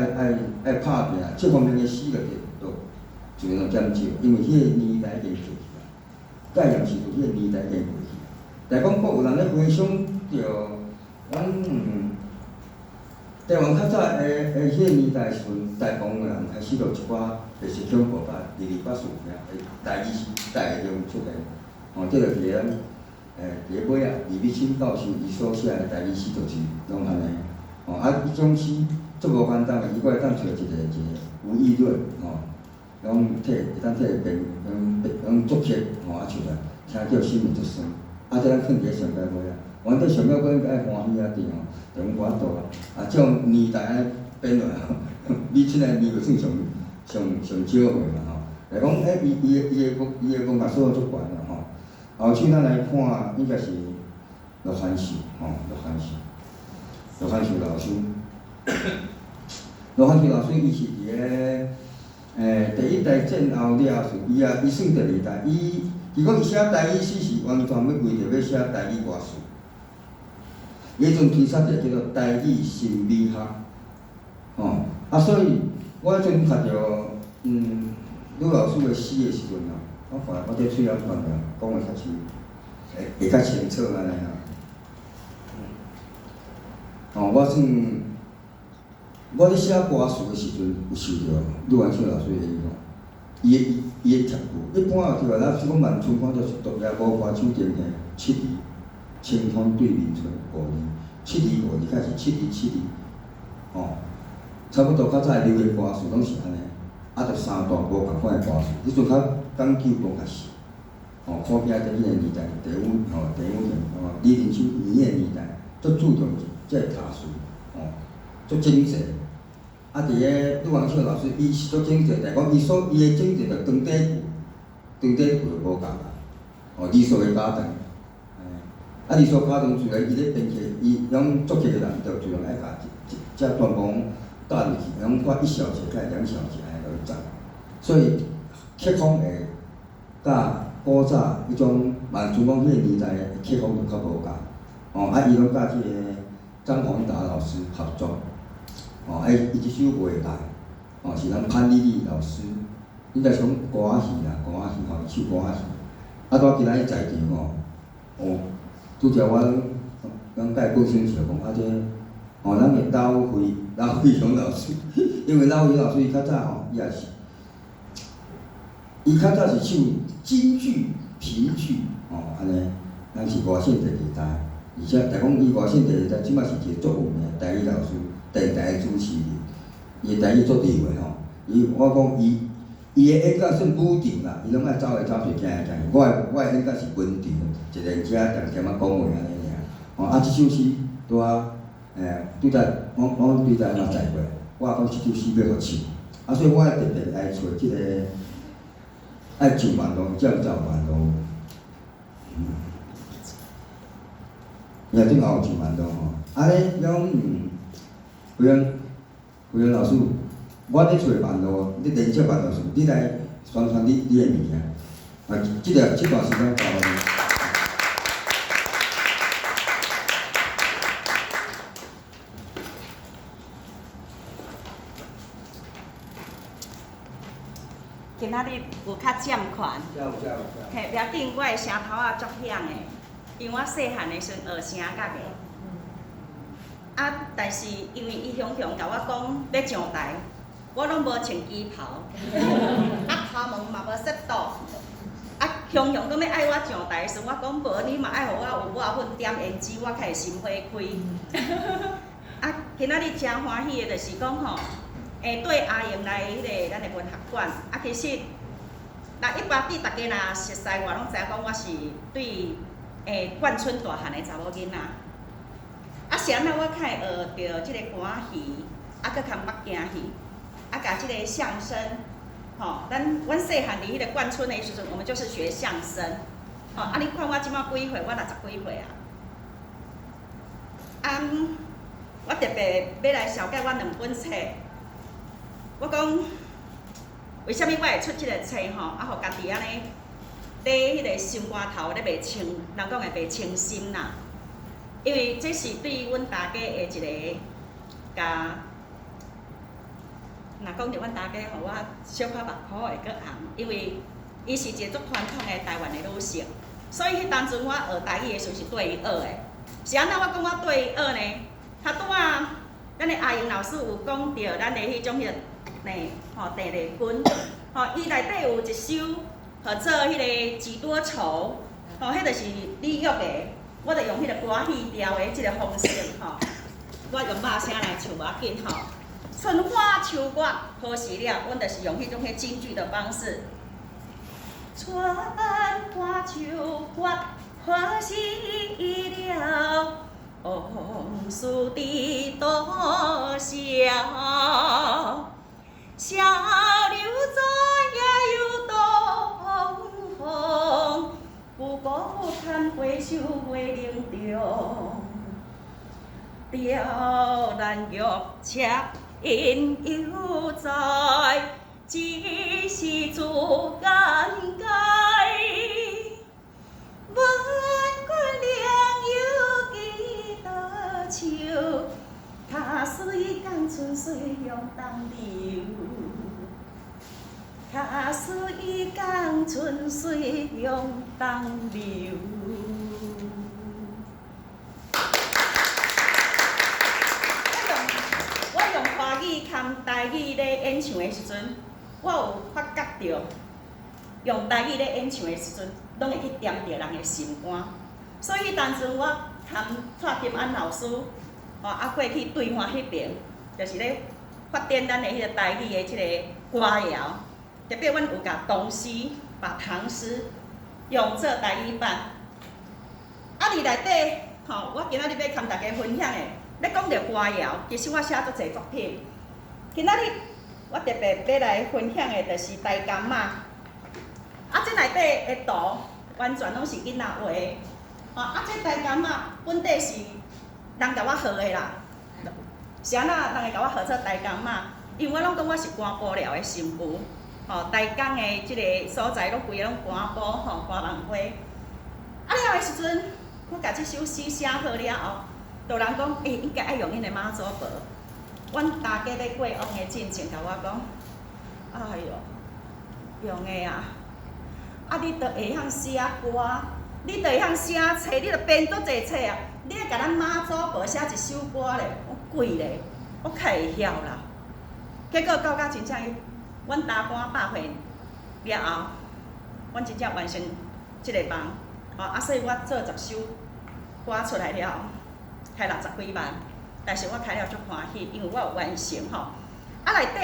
拍拚，這方面的詩就就自然減少，因為彼個年代已經過去啊，戒嚴時陣彼個年代已經過去。但講閣有人咧回想著咱台灣較早的彼個年代時陣，大部分的人開始就一寡白色恐怖甲二二八事件的台語詩大量出現，吼，這就佇咧咱佇咧尾仔李美清教授伊所寫的台語詩就是攏按呢，吼，啊，彼種詩足無簡單的，伊閣會當揣一個一個無意論，吼，攏替會當替編攏作曲，吼，啊出來，聽叫心會足酸，啊，這咱囥佇咧上蓋尾仔。阮對上尾閣應該愛歡喜啊，對吼，就阮無法度啊。啊，這種年代按呢變落來，美清的年歲算上上上少歲嘛吼。來講，欸，伊的文學素養足懸啦吼。後手咱來看，應該是羅漢壽吼，羅漢壽，羅漢壽老師。羅漢壽老師伊是佇咧第一代戰後了後，伊也伊算第二代，伊講伊寫台語詩是完全欲為著欲寫台語歌詞。伊彼陣推捒一個叫做台語新美學，吼，啊，所以我彼陣讀著呂老師的詩的時陣啊，我看我這喙仔斷了，講的較清，會較清楚按呢啦。吼，我算我咧寫歌詞的時陣，有受著呂元秀老師的影響，伊的貼句，一般對吧？咱說講萬春看就是獨夜無歌手定的七字。清風對面村五字，七字五字開始七字七字，吼，差不多較早流行歌詞攏是按呢，啊，就三段無仝款的歌詞，彼陣較講究無較實，吼，苦餅在彼个年代，鄭武吼，鄭武贤吼，李林秋伊彼个年代，足注重這個塔詞，吼，足整齊。啊，佇咧呂元秀老師，伊是足整齊，但講伊所伊的整齊就長短句，長短句就無仝啊，吼，字數會加長。啊，字數加長，自然伊咧編曲，伊攏作曲的人就自然愛共這段講搭入去，攏看一小節甲兩小節按呢落去走，所以曲風會佮古早彼種嘛像講彼個年代的曲風就較無仝，哦，啊，伊攏佮這个張宏達老師合作，哦，啊，伊這首袂䆀，哦，是咱潘麗麗老師，應該是講歌仔戲啦，歌仔戲吼，唱歌仔戲，啊，拄今仔日在場吼，哦，拄才我咱佮伊講聲笑講，啊，這，哦，咱的老惠老惠雄老師，因為老惠老師伊較早吼，伊也是，伊較早是唱京劇、評劇，吼，按呢，咱是外省第二代，而且逐講伊外省第二代，這馬是一个足有名的台語老師，電台的主持人，伊的台語足溜的吼。伊我講伊，伊的演講算武場啦，伊攏愛走來走去，行來行去。我的演講是文場，一個人遮恬恬仔講話按呢爾。吼，啊，這首詩拄仔，拄才我我拄才嘛載過，我講這首詩欲予唱，啊，所以我特別來揣這個。愛上網路，才有走網路。嗯，伊也頂後有上網路吼。啊，咧講嗯，惠恩，惠恩老師，我咧揣網路，咧連接網路時，你來宣傳你的物件。啊，這個這段時間交予你。今仔日有較佔權，嘿，袂要緊，我的聲頭仔足響的，因為我細漢的時陣學聲樂的。啊，但是因為伊雄雄共我講欲上台，我攏無穿旗袍，啊頭毛嘛無梳倒，啊雄雄閣欲愛我上台的時陣，我講無，你嘛愛予我有抹粉點胭脂，我較會心花開。啊，今仔日誠歡喜的，就是講吼。欸，對阿榮來彼个咱的文學館，啊，其實，若一般對大家若熟似我，攏知影講我是對欸冠春大漢的查某囡仔。啊，是按怎我較會學著這个歌仔戲，啊，閣含北京戲，啊，共這个相聲，吼，咱阮細漢佇彼個冠春的時陣，我們就是學相聲，吼，啊，你看我這馬幾歲？我六十幾歲啊。啊，我特別欲來紹介我兩本冊。我講，為啥物我會出這个冊吼？啊，予家己按呢，佇彼个心肝頭咧袂清，人講的袂清心啦。因為這是對阮大家的一个，共，若講著阮大家，予我小可目眶會閣紅，因為伊是一个足傳統的台灣的女性，所以彼當陣我學台語的時陣是對伊學的。是按怎我講我對伊學呢？較拄仔，咱的阿英老師有講著咱的彼種彼个。吼，鄭麗君，吼，伊內底有一首，號做彼个《幾多愁》，吼，彼就是李煜的，我就用彼个歌戲調的這个方式，吼，我用肉聲來唱無要緊，吼。春花秋月何時了？阮就是用彼種彼京劇的方式。春花秋月何時了？往事知多少？小柳昨夜又東風，故国堪回首月冷中。雕栏玉砌应犹在，只是自尴尬。问君良有几多愁？卡水江春水向东流，卡水江春水向东流。我用華語含台語咧演唱的時陣，我有發覺著，用台語咧演唱的時陣，攏會去掂著人的心肝。所以彼當陣我含蔡金安老師。吼，啊，過去對岸彼爿，就是咧發展咱的彼个台語的這个歌謠，特別阮有共唐詩，把唐詩用做台語版。啊，佇內底，吼，我今仔日欲共大家分享的，咧講著歌謠，其實我寫足濟作品。今仔日我特別欲來分享的，就是台柑仔。啊，這內底的圖完全攏是囡仔畫的。吼，啊，這台柑仔本底是。人共我號的啦，是按怎人會共我號做台江仔？因為我攏講我是官埔寮的新婦，吼，台江的這个所在攏規个攏官埔吼，官網花。啊了的時陣，我共這首詩寫好了後，就人講，欸，應該愛用𪜶的媽祖婆。阮大家欲過往的進前，共我講，哎喲，用的啊，啊你都會曉寫歌，你都會曉寫冊，你著編足濟冊啊，你愛共咱媽祖婆寫一首歌咧，我鬼咧，我較會曉啦。結果到甲真正，阮大官百歲了後，阮真正完成這个夢，吼啊，所以我做10首歌出來了後，開60幾萬，但是我開了足歡喜，因為我有完成吼。啊，內底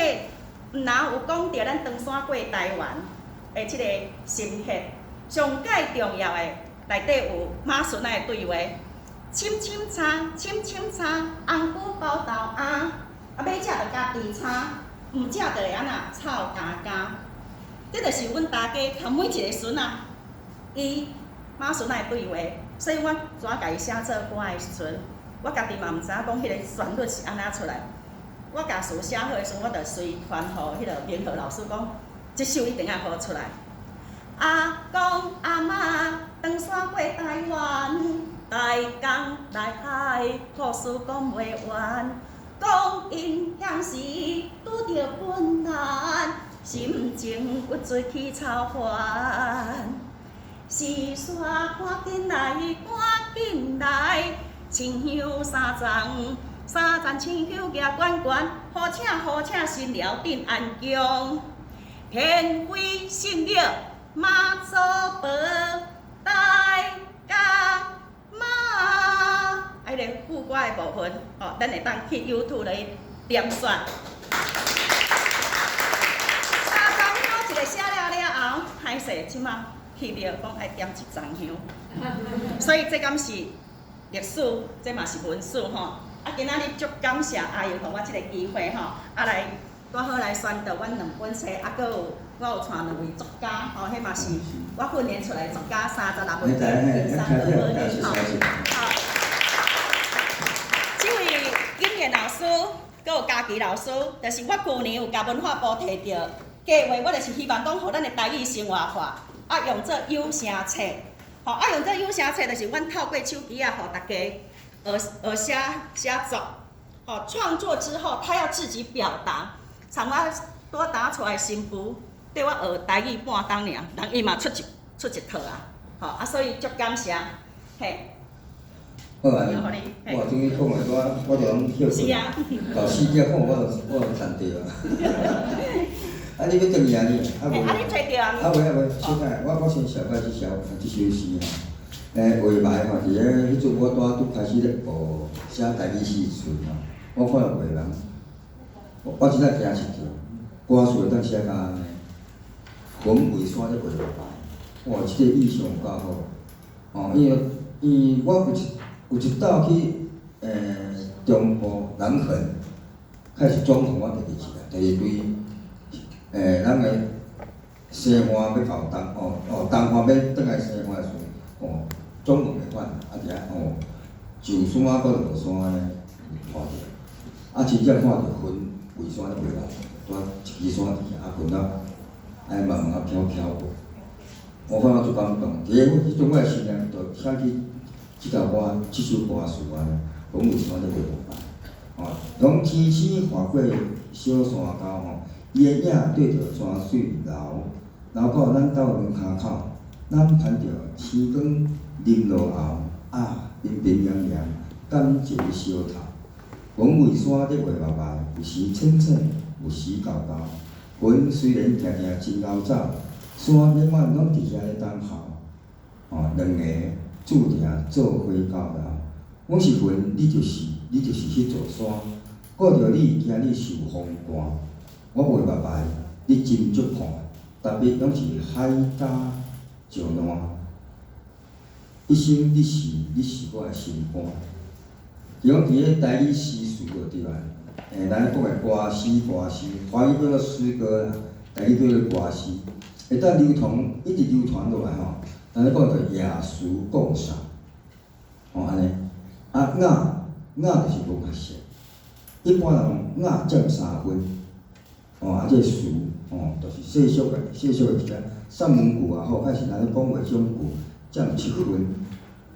毋若有講著咱唐山過台灣的這个心血，上蓋重要的內底有媽孫仔的對話，深深茶，深深茶，紅龜包豆仔，啊，欲食就家己炒，毋食就會按怎臭焦焦。這就是阮大家共每一个孫仔，伊媽孫仔的對話，所以我怎共伊寫做歌的時陣，我家己嘛毋知影講彼个旋律是按怎出來。我共詞寫好的時陣，我就隨傳予彼个明和老師講，這首一定愛予我出來。阿公阿嬤，唐山過台灣，台江內海，故事講袂完。講𪜶彼時拄著困難，心情鬱卒起草還。是山趕緊來，趕緊來，清香三層，三層清香舉懸懸，呼請呼請神寮鎮安宮，天妃聖廟媽祖婆大家媽。啊，彼个副歌的部分，哦，咱會當去 YouTube 來點選。三層香一个寫了了後，歹勢，這馬去廟講愛點一層香，所以這敢是歷史，這嘛是文史吼。啊，今仔日足感謝阿英予我這个機會吼，啊來拄好來宣導阮兩本冊，啊，閣有我有帶兩位作家吼，彼嘛是我訓練出來的作家36位，三個好。好，這位金燕老師，閣有嘉琪老師，就是我舊年有共文化部提著計劃，我就是希望講，予咱的台語生活化，啊，用做有聲冊，吼，啊，用做有聲冊，就是阮透過手機啊，予大家學學寫寫作，吼，創作之後，他要自己表達。像我拄打出來新婦，綴我學台語半冬爾，人伊嘛出一套啊，吼，啊，所以足感謝，嘿。好啊，我終於講完，我就攏歇困。老師叫講，我就賺著啊。啊，你欲轉去啊你？啊無。啊，你揣著啊？啊袂啊袂，小等下，我先紹介這首詩吼。畫眉吼，佇咧彼陣我拄拄開始咧學寫台語詩時陣吼，我看著畫眉，我真正驚一跳，歌詞會當寫甲按呢，雲圍山咧畫目白，哇，這個意象有夠好。哦，因為我有一擺去中部南橫，開始總統我第二次啊，第二對咱的西岸欲到東哦哦，東岸欲轉來西岸的時陣，哦，總共會款，啊佇遐哦，上山閣落山按呢看著，啊真正看著雲圍山咧畫來，拄一支山佇遐，啊雲仔按呢慢慢仔飄飄過，我感覺足感動。佇咧彼陣我的心內就想起這首歌，這首歌詞按呢，雲圍山咧畫目白，哦，講天星劃過小山溝吼，伊的影對著山水流，流到咱兜的門跤口，咱攀著天光臨落後，啊，冰冰涼涼，感情相投。雲圍山咧畫目白，有時淺淺，有時厚厚。雲雖然定定真𠢕走，山永遠攏佇遐咧等候。哦，兩个注定做伙到老。阮是雲，你就是彼座山。顧著你，驚你受風寒。我畫目白，你斟酌看，逐筆攏是海礁石爛。一生你是我的心肝。伊講佇咧台語詩詞就對啊，咱講的歌詩歌詩，華語叫做詩歌啦，台語叫做歌詩，會當流傳，一直流傳落來吼。咱咧講就雅俗共賞，吼按呢，啊雅雅就是文學性，一般人雅佔3分，吼啊這俗吼，就是世俗的世俗的一個散文句也好，還是咱咧講話這種句，占七分，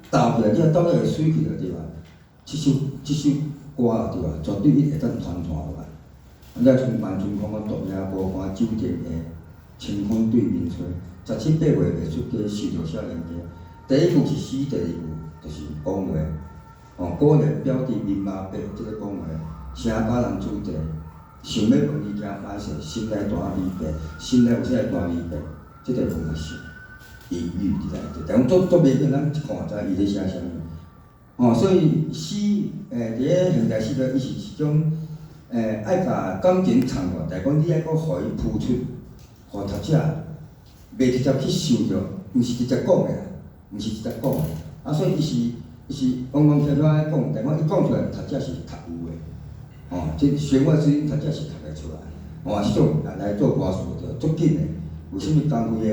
斗起來，你若斗了會媠去著對吧？這首歌啦對吧？絕對伊會當傳傳落來。啊，了像萬春空啊，獨夜無伴酒店下，清風對面吹。17、8歲袂出家，受著少年家。第一句是詩，第二句就是講話。哦，果然表弟面麻白，這个講話，聲甲男子地，想欲問伊驚歹勢，心內大微白，心內有啥個大微白？這個文學性隱喻佇內底，但講足足明顯，咱一看就知伊咧寫啥物。哦，所以詩，佇咧現代詩內，伊是一種，愛共感情藏落，但講你愛閣予伊鋪出，予讀者袂直接去想著，毋是直接講的啦，毋是直接講的。啊，所以伊是往往聽聽愛講，但講伊講出來，讀者是讀有的。哦，這弦外之音，讀者是讀會出來。哦，這種來做歌詞就足緊的。為啥物江輝的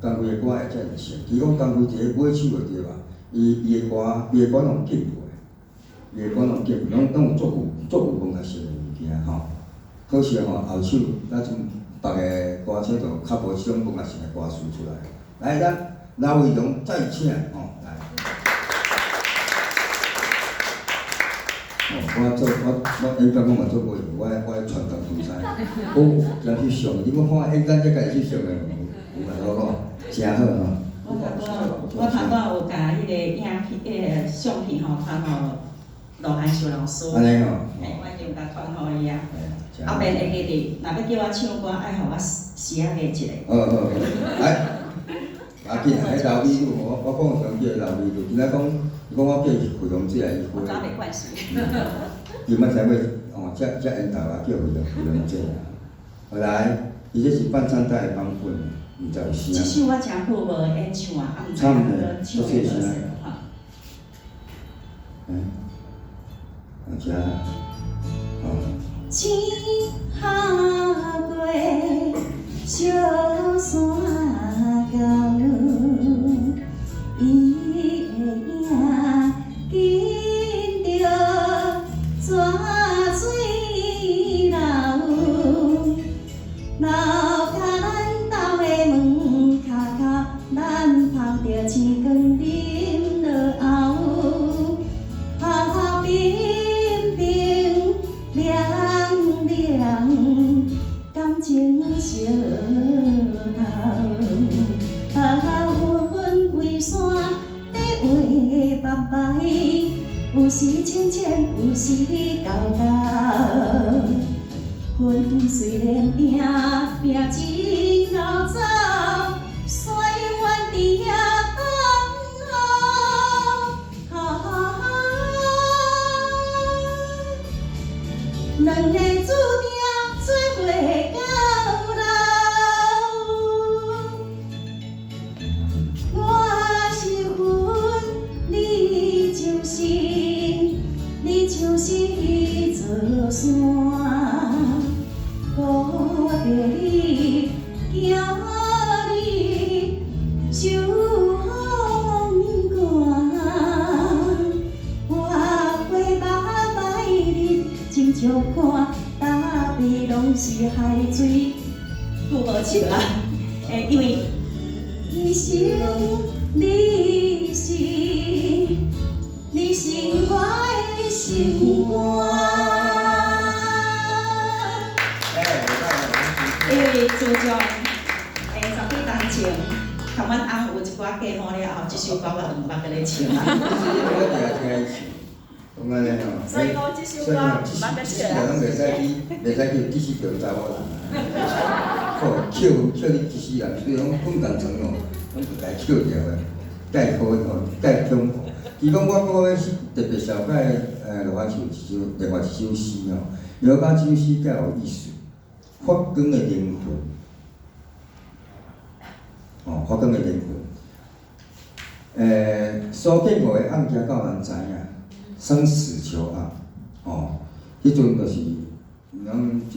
江輝的歌會遮爾熟？其實講江輝佇咧尾手的對吧？伊的歌攏有進步的，伊的歌攏有進步，攏有足有文學性的物件吼。可惜吼，後手咱陣別个歌手就較無這種文學性的歌詞出來。來，咱劉偉龍再請吼來。哦，我做我我演講我嘛做過，我愛傳統比賽，我有翕相，你講看演講才家己翕相的無？有啊，我講誠好吼。我頭拄有共彼个影片、彼个相片吼傳予羅漢秀老師。按呢吼。嘿，我已經共傳予伊啊。後邊會記得，若欲叫我唱歌，愛予我寫個一个。好好好，來，無要緊，彼老美女，我講上叫老美女，今仔講，伊講我叫伊惠容姐，伊我早袂慣勢。伊捌聽過哦，遮遮緣投啊，叫惠容姐啊。後來，伊這是伴唱帶的版本，毋知有聲。這首我誠久無演唱啊，啊毋知影唱會好勢吼。嗯，啊，遮，哦。天下過小山溝，伊的影緊著泉水流，流到咱兜的門跤口，咱捧著星光啉落喉，啊冰冰涼涼，感情相投。啊，阮為山咧畫白白，有時淺淺，有時厚厚。阮雖然拚拚真𠢕走，山永遠佇遐等候。兩个注定做伙到老。我是雲，你就是，你就是彼座山。顧著你，驚你受風寒。我花目白日斟酌看，逐边攏是海水。久無唱啊，因為一生你是，你是我的心肝。因為自從十幾年前，共阮翁有一寡過毛了後，這首歌我就毋捌閣咧唱啊。我定定聽伊唱，講按呢吼。所以講這首歌毋捌閣唱啊。攏袂使去，袂使去支持著查某人。好，扣扣你一世人，雖然講困共床哦，攏會共伊扣掉的，蓋好吼，蓋恐怖。其實講我閣欲特別紹介羅漢秀一首，另外一首詩吼，因為我感覺這首詩較有意思。發光的靈魂，哦，發光的靈魂。蘇建國的案件到人知影，生死囚案，哦，彼陣就是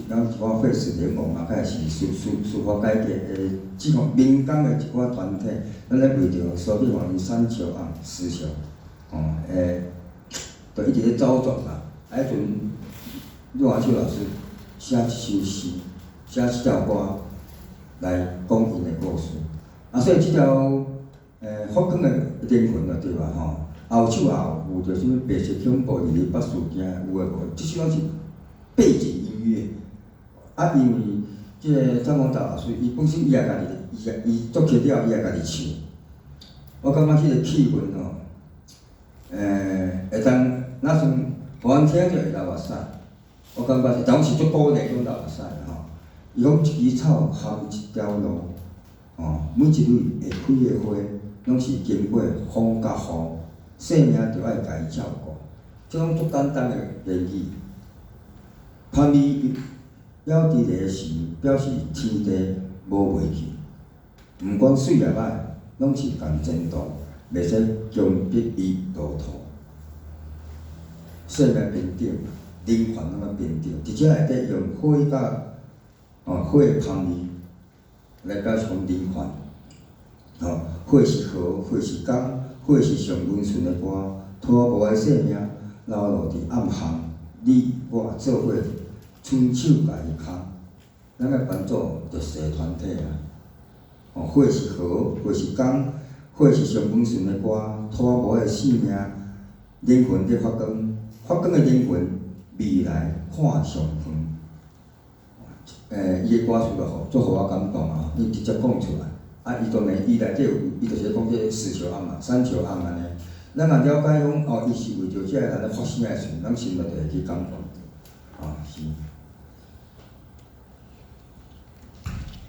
咱一寡廢死聯盟嘛，開始司法改革的這種民間的一寡團體，咱咧為著蘇建國𪜶三囚案死囚，哦，就一直咧走轉啦。啊，彼陣羅漢秀老師寫一首詩。寫這條歌來講𪜶的故事，啊，所以這條发光的灵魂就对啊吼。后手也有着啥物白色恐怖、228事件，有诶无？这首拢是背景音乐。啊，因为这个张宏达老师，伊本身伊也家己，伊也伊作曲了，伊也家己唱。我感觉这个气氛吼，会当若算予阮听著会流目屎。我感觉是，但是足鼓励讲流目屎吼。伊讲一支草含一条路，吼，每一蕊会开的花，拢是经过风佮雨，生命著爱共伊照顾。这拢足简单的言语。香味犹伫咧时，表示天地无袂去。毋管媠抑歹，拢是仝前途，袂使强迫伊落土。生命平等，人权拢较平等。伫遮内底用火佮火的香味来表示讲人权。吼，火是和，火是光，火是上温顺的歌，拖无的生命流落伫暗巷，你我做伙伸手共伊牵，咱爱帮助弱势团体啊！哦，火是和，火是光，火是上温顺的歌，拖无的生命，灵魂伫发光，发光的灵魂，未来看上远。伊的歌词就足予我感动啊！伊直接讲出来，啊，伊当然伊内底有，伊就是咧讲这个死囚案嘛，三囚案按呢。咱若了解讲，哦，伊是为著这个人咧发声的时阵，咱心内就会去感动。啊，是。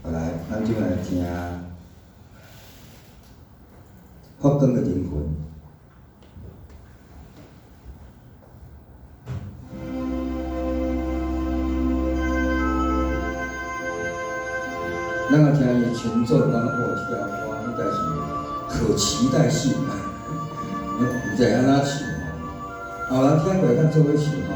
后来，咱这摆来听发光的灵魂。咱若听伊前奏，感觉哦，这条歌应该是可期待性，毋知按怎唱吼。后人听过，咱做伙唱吼。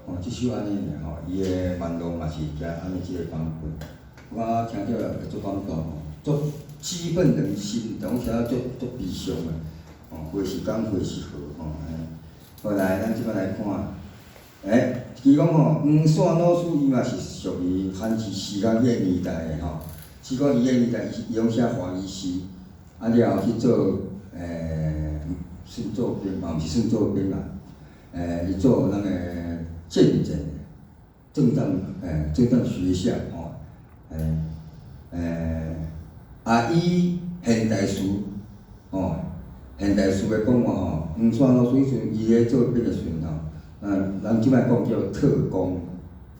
哦，这首按呢尔吼，伊的网路嘛是行按呢这个版本，我听著会足感动吼，足激奋人心，但我听著足足悲伤的，哦，花是江，花是河，吼，按呢。后来咱这摆来看，伊讲吼，黄线老师伊嘛是属于番治时间彼个年代的吼，只讲伊彼个年代伊拢写华语诗，啊了后去做算做兵嘛，毋是算做兵啦，伊做咱个政战，政战政战学校吼，啊以现代诗吼，现代诗的讲法吼，黄线老师彼阵伊咧做兵的时阵吼，咱这摆讲叫特工，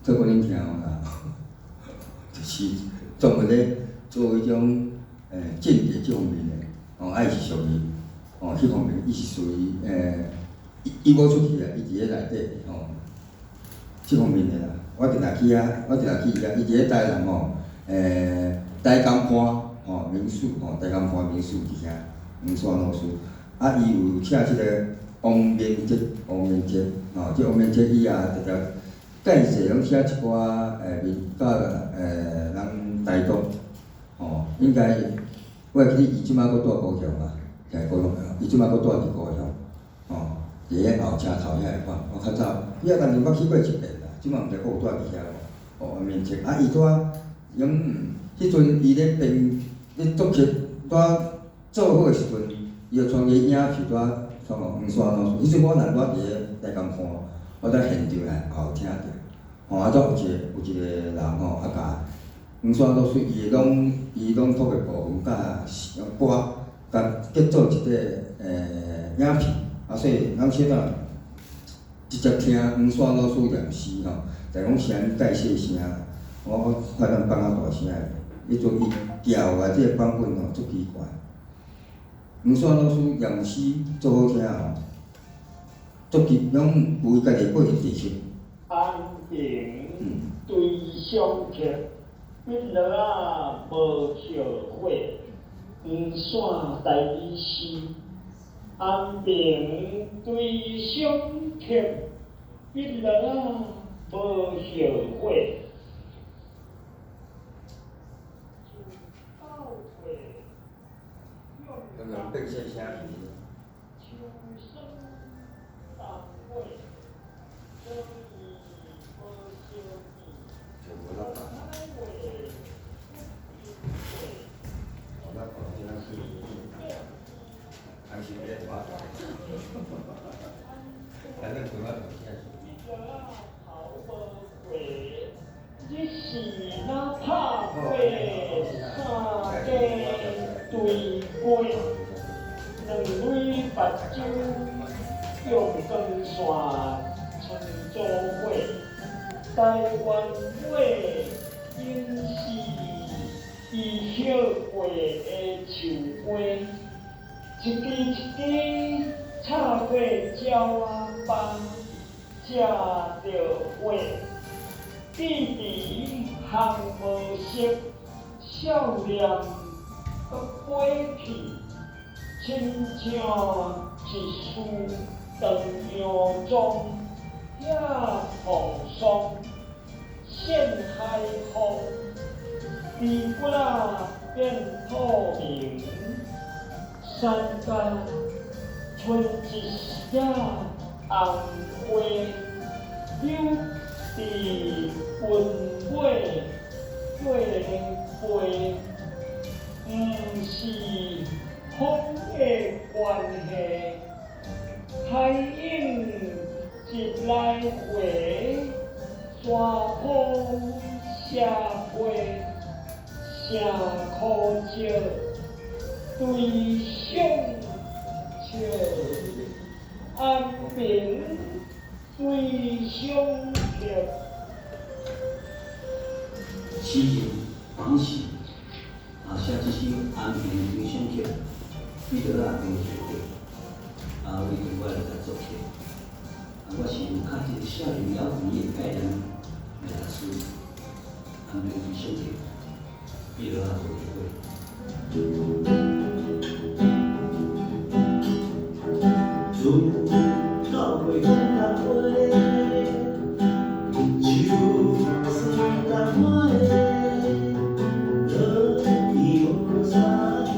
这可能听有啦，就是专门咧做彼种政治这方面的，哦，啊伊是属于哦，彼方面伊是属于伊伊无出去啊，伊伫咧内底吼，这方面的啦。我定定去遐，我定定去遐，伊伫咧台南吼，台江畔吼民宿吼，台江畔民宿伫遐，黄山老师，啊，伊有请这个王明哲，王明哲吼，这王明哲伊也直直介济拢写一寡民甲咱台东吼，应该我会记得伊这摆阁住高雄啊，徛高雄，伊这摆阁住伫高雄，吼，伫咧后车头遐个款，我较早，几仔当年我去过一遍啦，这摆毋知阁有住伫遐无？哦，王明哲，啊，伊拄仔，用彼阵伊咧编咧作曲，拄仔做好的时阵，伊就传个影片拄仔创互黄山老师。彼阵我人拄仔伫咧台江看，我在现场来也有听著，吼啊，拄有一个有一个人吼，啊，共黄山老师伊拢伊拢托的部分佮歌，共结做一个影片，啊，所以咱小等直接听黄山老师念诗吼，就讲是按呢介细声，我我快当放较大声的，彼阵伊调的这个版本吼足奇怪。黄山老师念诗足好听吼，足奇，拢有伊家己个人特色。安平对上客，彼落仔无后悔，黄山台语诗。安平对上客，彼落仔无后悔。刚刚变细声去。就无啦吧。无啦吧，这咱去，还是咧大大。反正规划大声。日是若拍过三更对过，两蕊目睭用光线穿做伙，台湾话应是伊叶过的树花，一支一支插过鸟仔斑，才著花。弟弟烘无色，少年阁飞去，亲像一束长阳装，遐风霜，线海风，猪骨仔变透明，山间春一声红花，柳伫云尾过飞，毋是风的关系，海涌一来回，山坡写批，诚可笑，对上笑，安平对上客。诗人黄喜啊，写这首《安平对上客》，彼落仔无后悔，啊，为着我来共作曲。啊，我是有较这个少年了无的概念来读书，《安平对上客》，彼落仔无后悔。自到过讲人话，树酸甘花的，落伊无三天，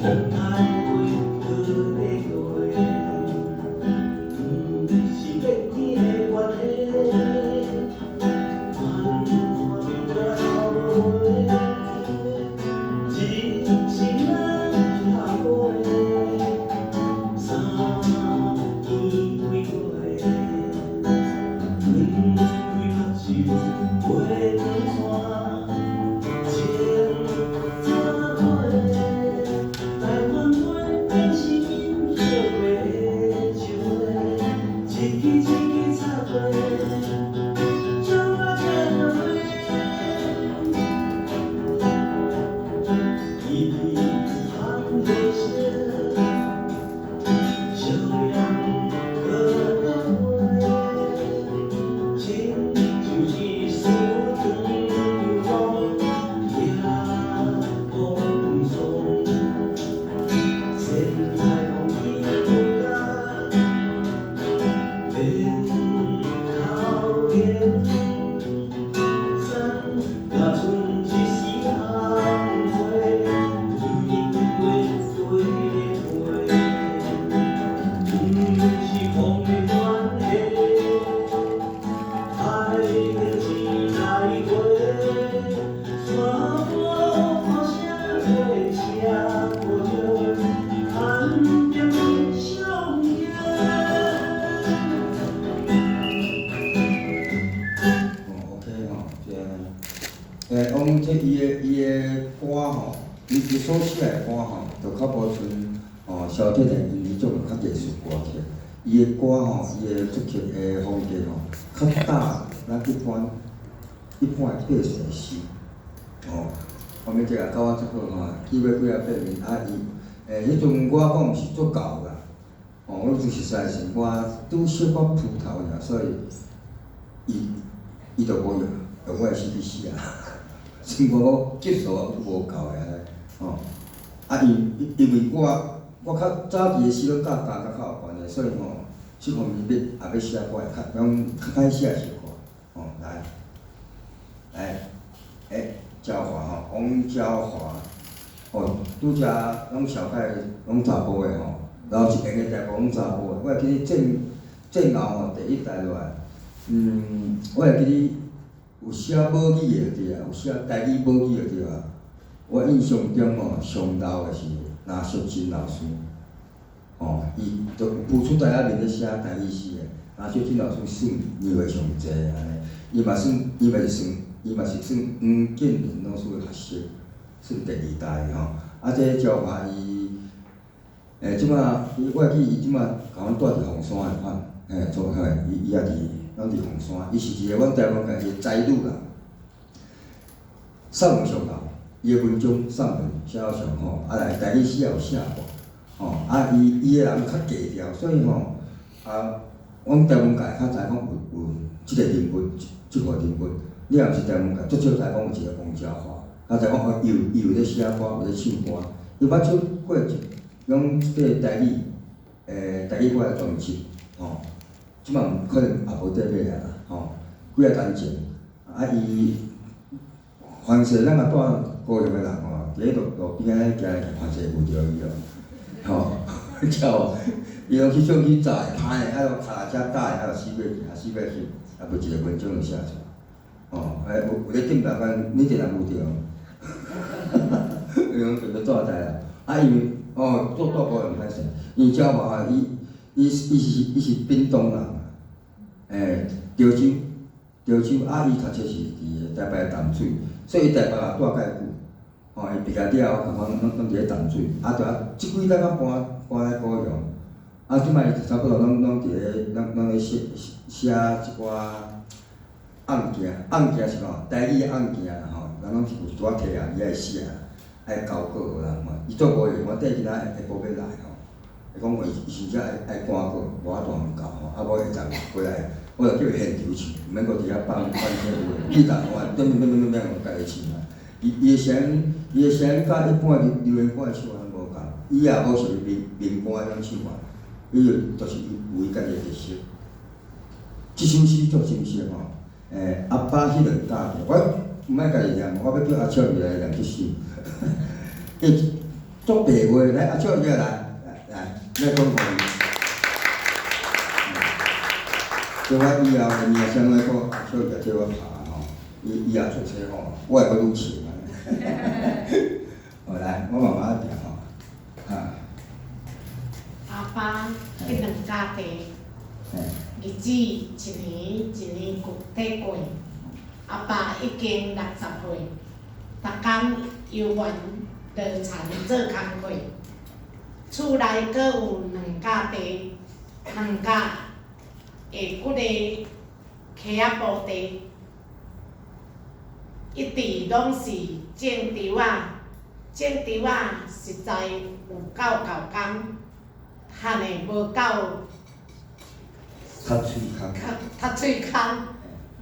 风台话落地过，毋是变天的关系，万变来无话，人生咱拍过。三更几月，两对目睭飞长线，穿早过，台湾话便是𪜶叶过的树花，一支一支插过，欸，讲这伊的歌吼，伊所写的歌吼，就較無像吼蕭鐵蓮𪜶彼種較藝術歌曲。伊的歌吼，伊的作曲的風格吼，較早咱一般的百歲詩，吼，我們這個教我足好吼，記欲幾仔百面啊伊，欸，彼陣我講毋是足𠢕啦，吼，我就實在是我拄小可蒲頭爾，所以伊就無用用我的詩去寫啊，所以講我級數無夠的按呢，吼，啊因為我較早期的詩攏佮教較較有關係，所以吼，這方面欲也欲寫歌會較講較歹寫小可，吼，來，來，欸，昭華吼，王昭華，哦，拄才攏紹介攏查埔的吼，然後一邊的大部攏查埔的，我會記得戰後吼第一代落來，我會記得有寫母語的對啊，有寫台語母語的對啊。我印象中吼，上老的是林淑珍老師，吼，伊就浮出台仔面咧寫台語詩的，林淑珍老師算年歲上濟按呢，伊嘛是算黃建林老師的學生，算第二代吼。啊，這昭華伊，欸，這馬我會記伊這馬共阮住佇鳳山的款，嘿，做嘿，伊也佇，攏佇鳳山，伊是一個阮台灣家己的才女啦，散文上𠢕。伊的文章散文寫了上好，啊來台語詩也有寫過，吼，啊伊的人較低調，所以吼，啊，阮台灣界較知講有這個人物，這號人物，你若毋是台灣界，足少知講有一個王昭華，較知講哦，伊有咧寫歌，有咧唱歌，伊捌出過一種這個台語，台語歌的專輯，吼，這馬可能也無佇買啊啦，吼，幾仔年前，啊伊，凡勢咱若住高雄的人吼，佇咧路邊仔行來行，凡勢會遇著伊哦，吼，叫伊攏去上去載，歹的，啊，腳踏車踏的，啊，就死過去，啊，死過去，啊，無一個文章就寫出來，吼，欸，有咧頂台灣，你定若遇著，伊攏就咧住台啦，啊，因為哦，住高雄歹勢，因為昭華伊是屏東人，欸，潮州，潮州，啊，伊讀冊是佇台北淡水，所以伊台北也住蓋久，吼，伊畢業了後，攏佇咧淡水，啊，就啊，這幾冬仔搬來高雄，啊，這擺伊差不多攏佇咧，攏咧寫寫一寡案件，案件是吼，台語案件啦吼，人攏是有一寡提案，伊愛寫，愛交稿予人看。伊做無閒，我綴今仔下晡欲來吼，伊講伊真正愛趕稿，無法度通交吼，啊，無下晝過來，我就叫伊現場唱，毋免閣佇遐放放這有的，記得我點點點點點，家己唱啊。伊的聲音佮一般流流行歌的唱法無仝，伊也無屬於民歌彼種唱法，伊就是有伊家己的特色。這首詩足真實吼，欸，阿爸彼兩甲地，我毋愛家己念，我欲叫阿笑伊來念這首。伊足白話，來阿笑伊來，來，來，來講互伊。叫我以後的名聲來講，阿笑伊來替我拍吼，伊也出冊吼，我會閣愈穿。好來，我慢慢念吼，啊。阿爸彼兩甲地，日子一年一年過佇過，阿爸已經60歲，逐工猶原落田做工課，厝內閣有兩甲地，兩甲下骨的溪仔埔地，一直攏是種稻仔，種稻仔實在有夠猴工，趁的無夠。較喙空。較喙空，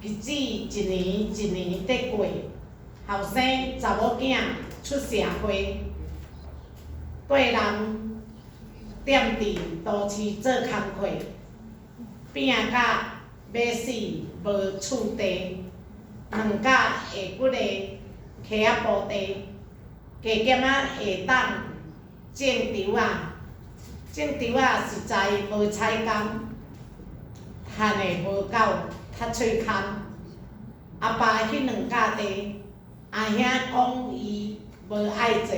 日子一年一年佇過，後生查某囝出社會，綴人踮佇都市做工課，拼甲欲死無厝地，兩甲下骨的溪仔埔地，加減仔會當種稻仔，種稻仔實在無彩工，趁的無夠較喙空。阿爸彼兩甲地，阿兄講伊無愛做，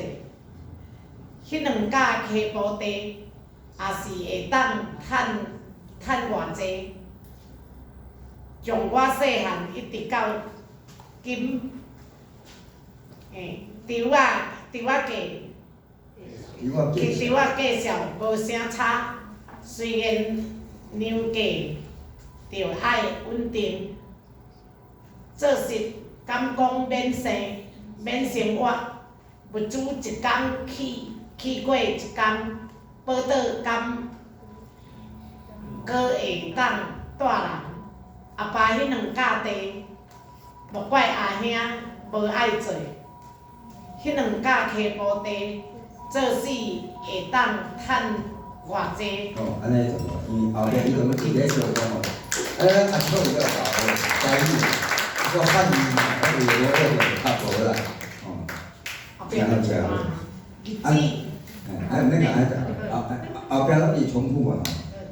彼兩甲溪埔地也是會當趁偌濟。從我細漢一直到金，嘿，稻仔稻仔价，去稻仔价数无啥差，虽然娘价著爱稳定，做实敢讲免生免生活，物资一工去去过一工，宝岛敢阁会当带人。阿爸彼两甲地，莫怪阿兄无爱做，彼两甲溪埔地，做死会当趁偌济。哦，按呢就因为后壁伊就拢一个小讲吼，啊，咱阿叔有了搞台语，个汉语嘛，我有我就较无啦，哦。后壁就一段日子。哎，毋免共后后壁拢是重复啊。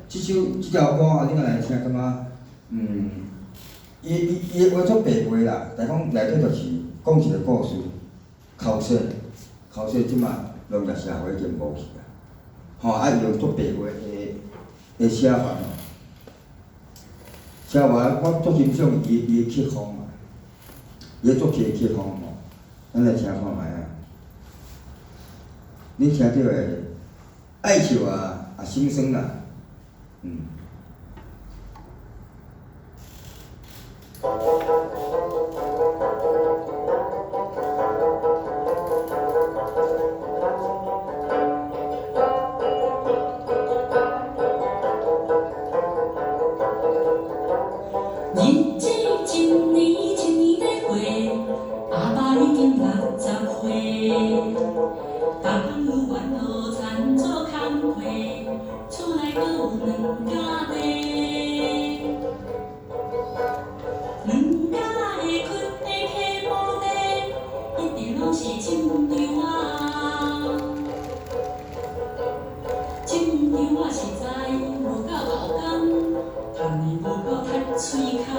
这首这条歌啊，你若来听感觉，伊伊伊话足白话啦，但讲内底就是讲一个故事，口说，口说这马农业社会已经无去啊，吼啊伊用足白话的的写法，写法我足欣赏伊伊的曲风嘛，伊的作曲的曲风吼，咱来听看觅啊。你听著的爱笑啊，也心酸啦，日子一年一年咧过，阿爸已经60岁，逐工有烦恼田做工课，厝内阁有两甲地，两甲的窟的溪埔地，一直拢是深稻仔，深稻仔实在无够熬工，趁的无够踢喙空。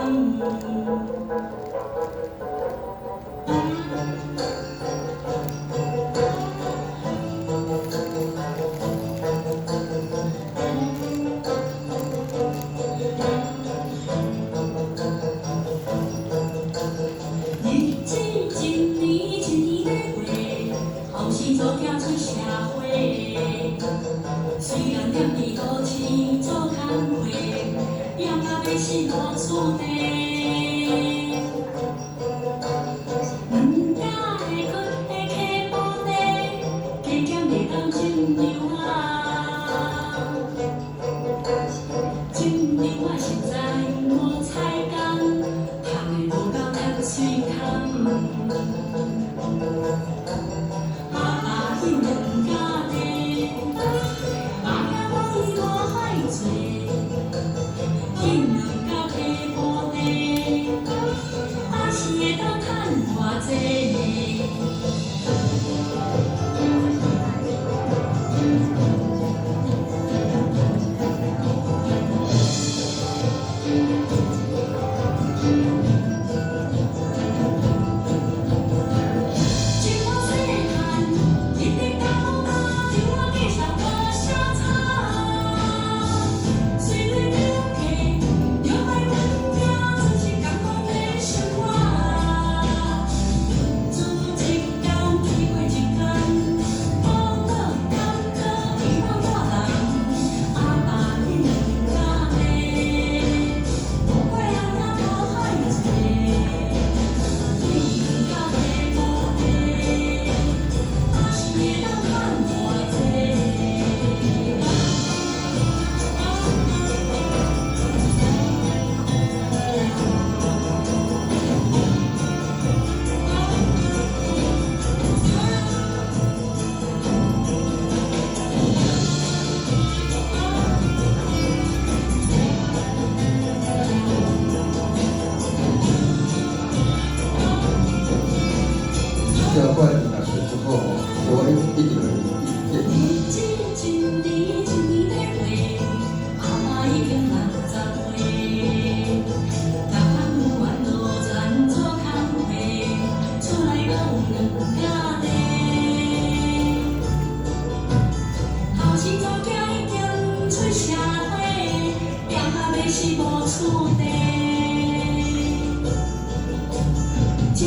日子一年一年咧过，后生查某囝出社会，虽然踮伫都市做工课，拚甲欲死无厝地。两甲的窟的溪埔地，加减会当种稻仔，种稻仔实在无彩工，趁的无够踢喙空。阿爸彼两甲地，阿兄讲伊无爱做，彼两甲溪埔地，也是会当趁偌济。一无细汉，一直到大，对我介绍无啥差。虽然丢客，又爱稳定，做是艰苦的生活。自一工去过一工，宝岛坎坷伊当带人。阿爸彼两甲地，无怪阿兄无爱做，彼两甲溪埔地，也是会当趁偌济。这条歌伊若写足好吼，我一定会一日子一年一年咧过，阿爸已经60岁，逐工有烦恼田做工课，厝内阁有两甲地。后生查某囝已经出社会，拚甲欲死无厝地。种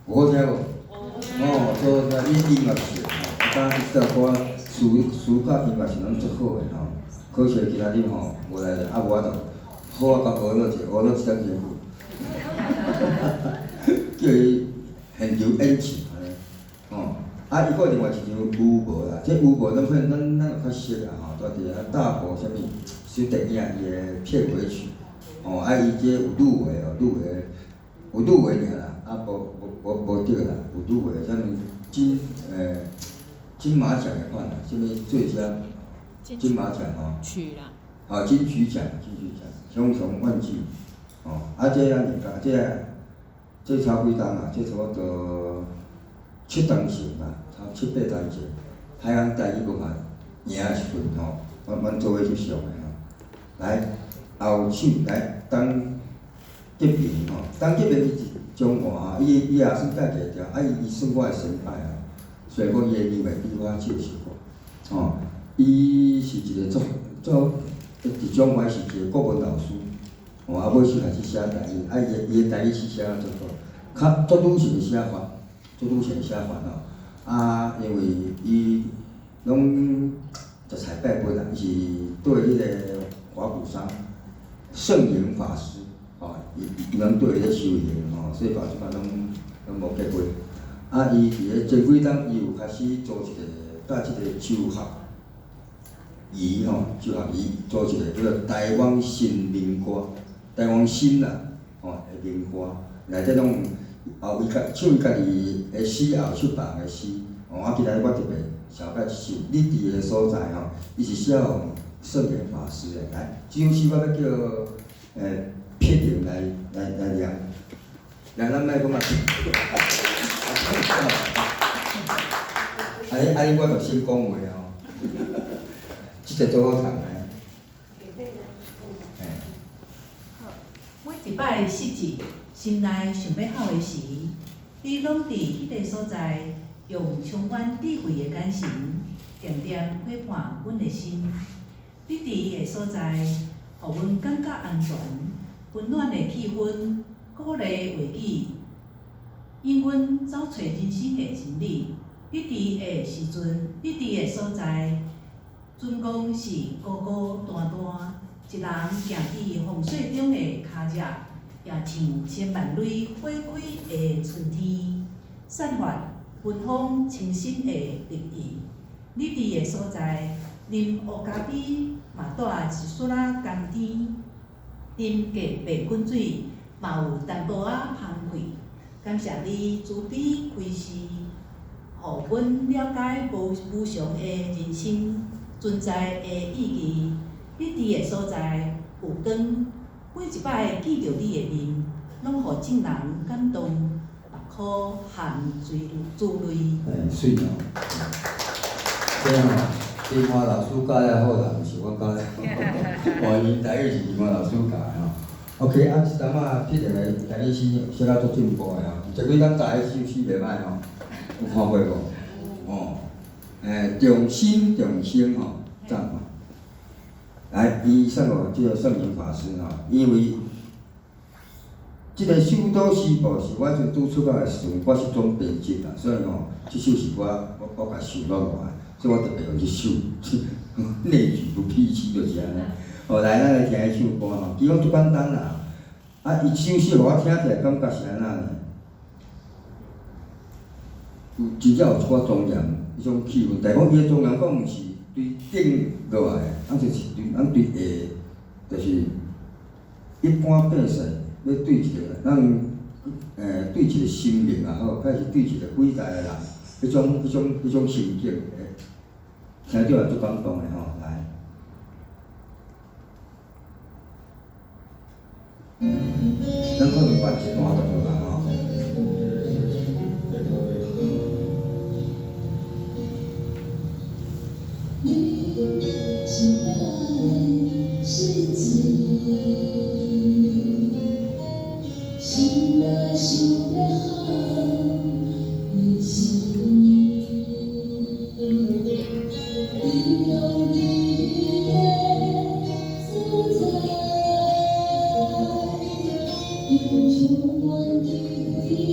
有好听无？哦，所以你音乐是吼，啊，这首歌词词甲音乐是拢足好的吼。可惜今仔日吼无来，啊无我就好啊，共学落者，学落一点辛苦，叫伊现场演唱按呢，吼。啊，伊阁另外一张舞无啦，这舞无咱可能咱咱有较熟啦吼，蹛伫遐大婆啥物小电影伊的片尾曲，吼，啊伊这有入围哦，入围有入围尔啦，啊无无无无得啦，有入围啥物金金马奖的款啦，啥物最佳金马奖吼，曲啦，哦金曲奖，金曲奖，雄雄万季，哦，啊这咱就讲这这差几冬啊，这差不多七冬前啦，差七八冬前，海岸台语文化赢的时阵吼，阮阮做伙去上的吼，来后手来董吉明吼，董吉明伊是中华吼，伊伊也算介低调，啊伊伊算我的先辈啊，虽然讲伊的年岁比我少小可，吼，伊是一个足足伫中华是一个国文老师，吼，啊尾时开始写台语，啊伊的伊的台语诗写得足好，较足女性的写法，足女性的写法吼，啊因为伊拢食菜拜佛啦，伊是对彼个法鼓山圣严法师，吼，伊伊拢对伊咧修行吼，所以到这摆拢拢无结婚。啊，伊伫咧前几冬，伊有开始组一个佮这个周学仪吼，周学仪组一个叫做台湾新民歌，台湾新啦，吼的民歌，内底拢有伊家唱伊家己的诗，也有唱别人的诗。吼，啊，今仔日我特别绍介一首，你伫的所在吼，伊是写予圣严法师的。来，这首诗我欲叫撇定来来来念，来，咱莫讲啊。啊你啊你，我就先讲话吼，这个足好读的。好，每一摆失志，心内想欲哭的时，你攏佇彼个所在，用充滿智慧的眼神，恬恬陪伴阮的心。你佇的所在，予阮感覺安全、溫暖的氣氛、鼓勵話語，引阮走揣人生的真理。你佇的時陣，你佇的所在，準講是孤孤單單一人行佇風雪中的跤跡，也像千萬蕊花開的春天，散發芬芳清新的綠意。你佇的所在，啉烏咖啡嘛帶一絲仔甘甜，啉過白滾水嘛有淡薄仔香氣。感謝你慈悲開示，予阮了解無無常的人生存在的意義。你佇的所在有光，每一擺見著你的面，攏予眾人感動，目箍含珠淚。欸，媠哦！這吼，金華老師教了好啦，毋是我教了好。哦，伊台語是金華老師教的吼。OK，啊，這陣仔這個台語詩寫甲足進步的吼，這幾工台語詩詩袂歹吼，有看過無？哦，欸，重心重生吼，讚吼。來，伊送予這個聖嚴法師吼，因為這個首都詩報是我陣拄出來的時陣，我是總編輯啦，所以吼，這首是我共收錄落來，所以我特別用這首，內舉不避親就是按呢。哦，來，咱來聽彼首歌吼，其實足簡單啦。啊，伊首詩予我聽起來感覺是按怎呢？有真正有一寡莊嚴彼種氣氛，但講伊的莊嚴，講毋是對頂落來的，啊就是對咱對下，就是一般百姓欲對一個咱對一個神明也好，還是對一個偉大的人，彼種心境，聽著也足感動的吼，來。咱可能放一段就好啦吼。你是我的水水，心內想欲予你知，你有你的所在，用充滿智慧的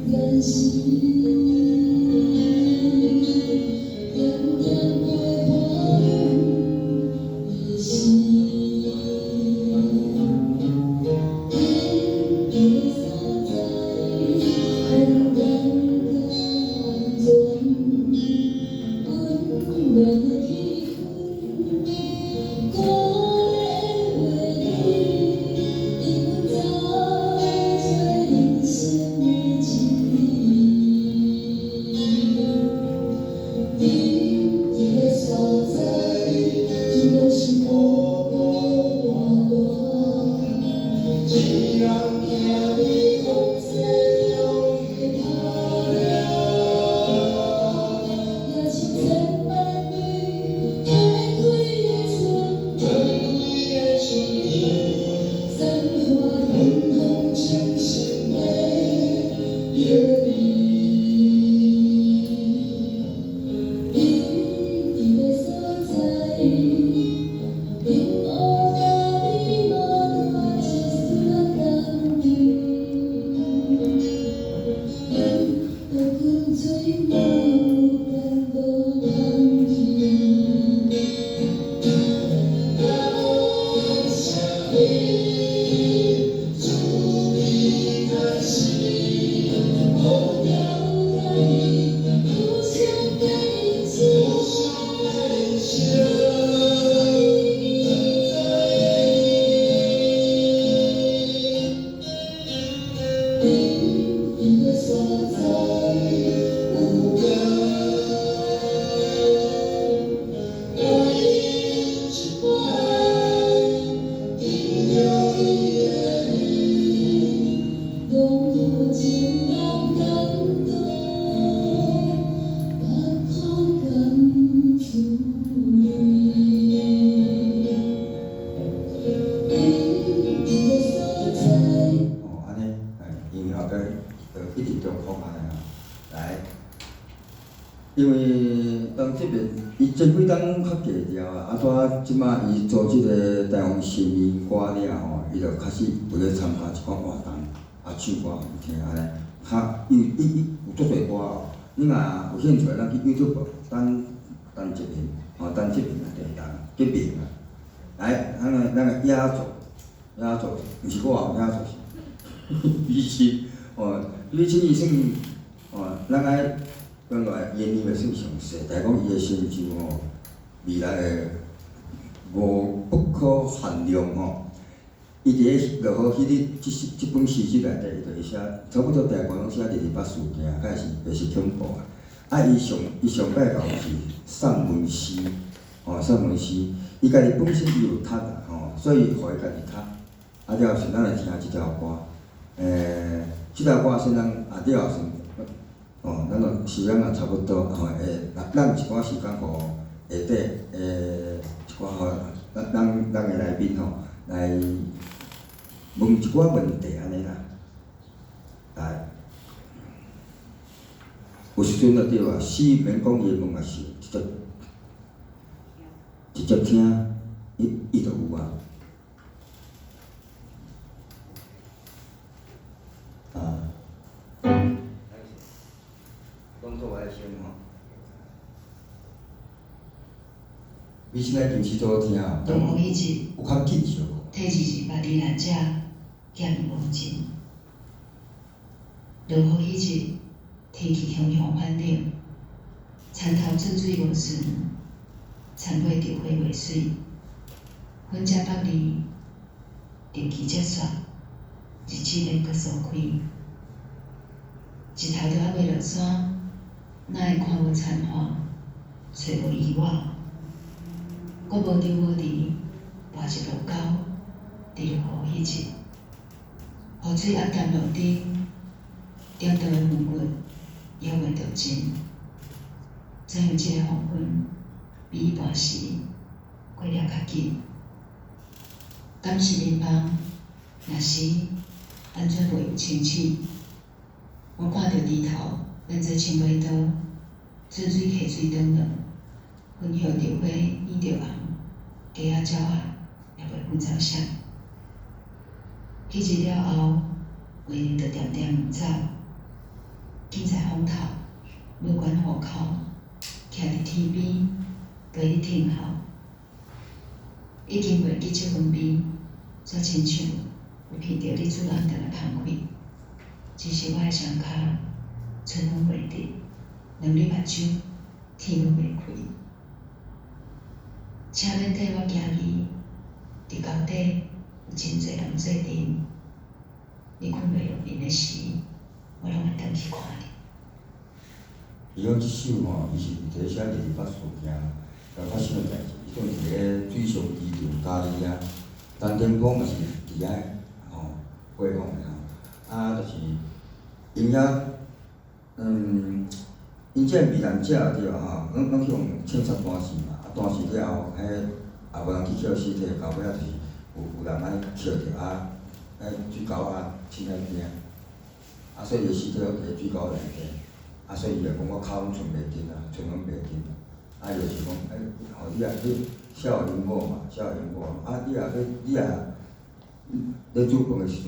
眼神。點點陪伴阮的心，你的所在，平安佮安全，溫暖的氣氛，鼓勵你，因阮知這人生的真理。你的所在，就若是孤孤單單，一人行佇風雪中的頭路，也像千萬蕊花開的春，花開的春天，散發芬芳清新的蜜。你的所在，平安甲美满带一丝仔甘甜。阮著滚水嘛有淡薄香气。感謝你，自你開始，無調改，無相的人生，你的所在有光，每一擺見著你的面，攏予情人感動，目眶含珠淚。你的所在。哦，按呢，因為後壁就一直重複按呢吼，來，因為當這邊伊前幾冬較低調啊，啊，拄這馬伊做這個台灣新民歌了吼，伊就開始有咧參加一寡活動，啊，唱歌予伊聽按呢，較伊伊有足濟歌哦，你若有興趣，咱去 YouTube 等陳潔明，吼，陳潔明啊，第當潔明啊，來，咱個壓軸，壓軸，毋是我，壓軸是李青，哦，李青伊算，哦，咱愛原來伊年袂算上細，但講伊的成就吼，未來會無不可限量吼。伊佇咧落雨彼日，這本詩集內底，伊就會寫，差不多大部分攏寫二二八事件，開始白色恐怖啊。啊，伊上擺搞是散文詩，吼，散文詩，伊家己本身伊有讀啦吼，所以予伊家己讀。啊了後，咱來聽這條歌，這條歌先咱啊了後先，哦，咱就時間也差不多吼，會，咱一寡時間予下底一寡吼，咱的來賓吼來問一寡問題按呢啦，來，有時陣就對啊，死免講伊問也是直接聽，伊就有啊。啊。講做愛先吼。你現在琴時做聽，落雨彼日，有較緊小。体28罹難者減無盡。落雨彼日，天氣雄雄反冷，田頭出水無順，田尾著花袂媠。粉才北離，日期才煞，日子免閣疏開。日頭都猶未落山，哪會看無田岸，揣無魚網？閣無張無遲，跋一路溝，佇落雨彼日，雨水暗澹路頂，點長的雲骨猶未著盡。怎樣這个黃昏比伊半時過了較緊？敢是眠夢？若是，按怎袂有清醒？我看著枝頭變做青尾刀，春水溪水轉落，粉葉著花染著紅，雞仔鳥仔也袂分走啥。彼日了後，月亮就恬恬毋走，徛在風頭，無管戶口，徛佇天邊，陪你聽候。已經袂記這份味，煞親像有聞著你煮暗頓的香氣。只是我的雙跤，春風袂直，兩粒目睭天攏袂開。請免替我驚伊，佇溝底有真濟人做陣。你睏袂落眠的時，我攏會轉去看你。伊講這首吼，伊是佇咧寫28事件，發生的代誌，伊總佇咧水上機場嘉義遐，陳定峰嘛是佇遐吼，過往的吼，啊，就是𪜶遐，𪜶這個避難者對吼，攏去予槍殺彈死嘛，啊，彈死了後，彼也無人去抾屍體，到尾仔就是有人愛抾著啊，喺水溝仔凊彩邊，啊，所以伊的屍體攏佇咧水溝內底，啊，所以伊就講我跤攏賰袂振啊，賰攏袂振。啊，伊就是講，欸，吼，你若你孝因某嘛，孝因某，啊，你若咧煮飯的時陣，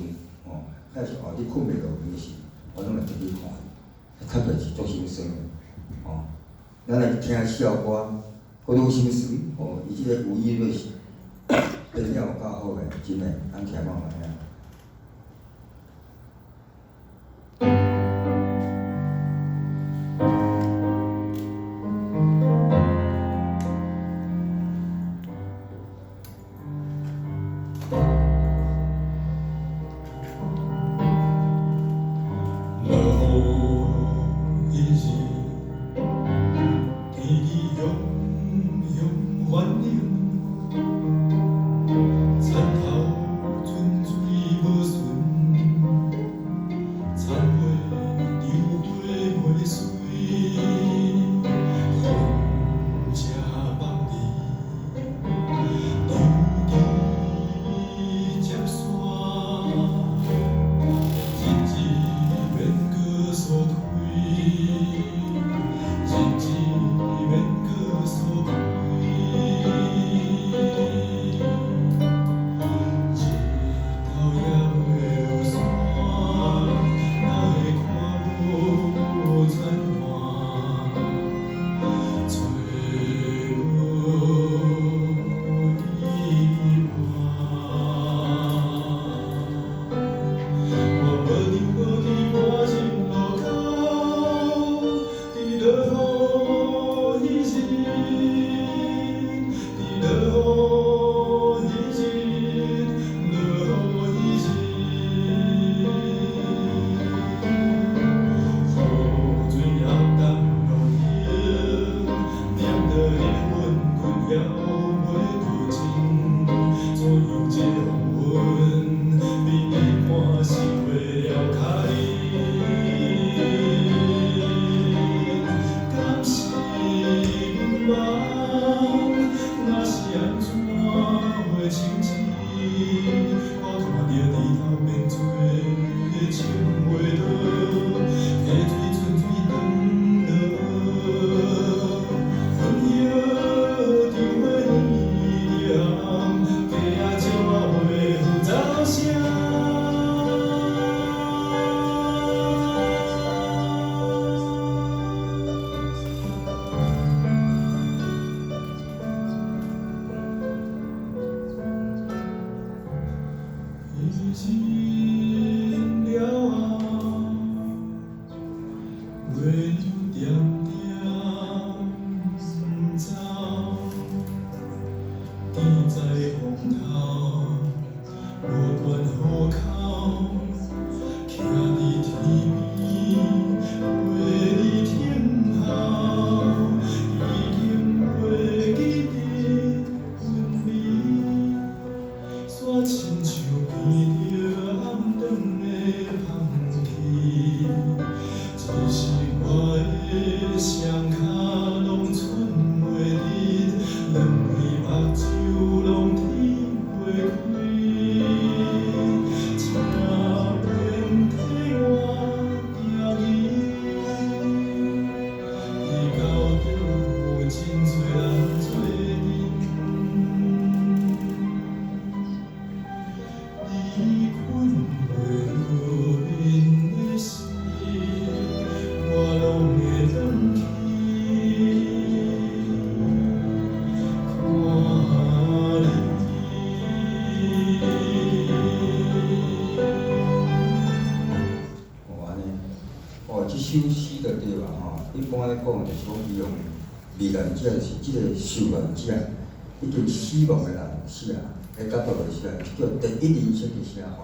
吼，假使哦你睏袂落眠時，我攏會轉去看伊，較袂是足心酸的，吼。咱來聽孝歌，閣愈心酸，吼，伊這個有意味是編了有夠好的，真的，咱聽看覓啊。落雨彼日，天氣雄雄反冷，田頭春水情了后，月娘点点走，天在风头，无关户口，徛伫天边，陪你等候，已经袂记得阮美，煞亲像闻著暗顿的香气，只是我的双跤拢伸袂直，两边目睭拢睁袂开，请免替我定义，伫到底有真济人做阵。你困袂落眠的时，我拢会转去看你。哦，按呢，哦，這首詩就對啊吼。一般咧講就是講，伊用罹難者，就是這个受難者，已經死亡的人寫，的角度來寫，這叫第一人稱的寫法。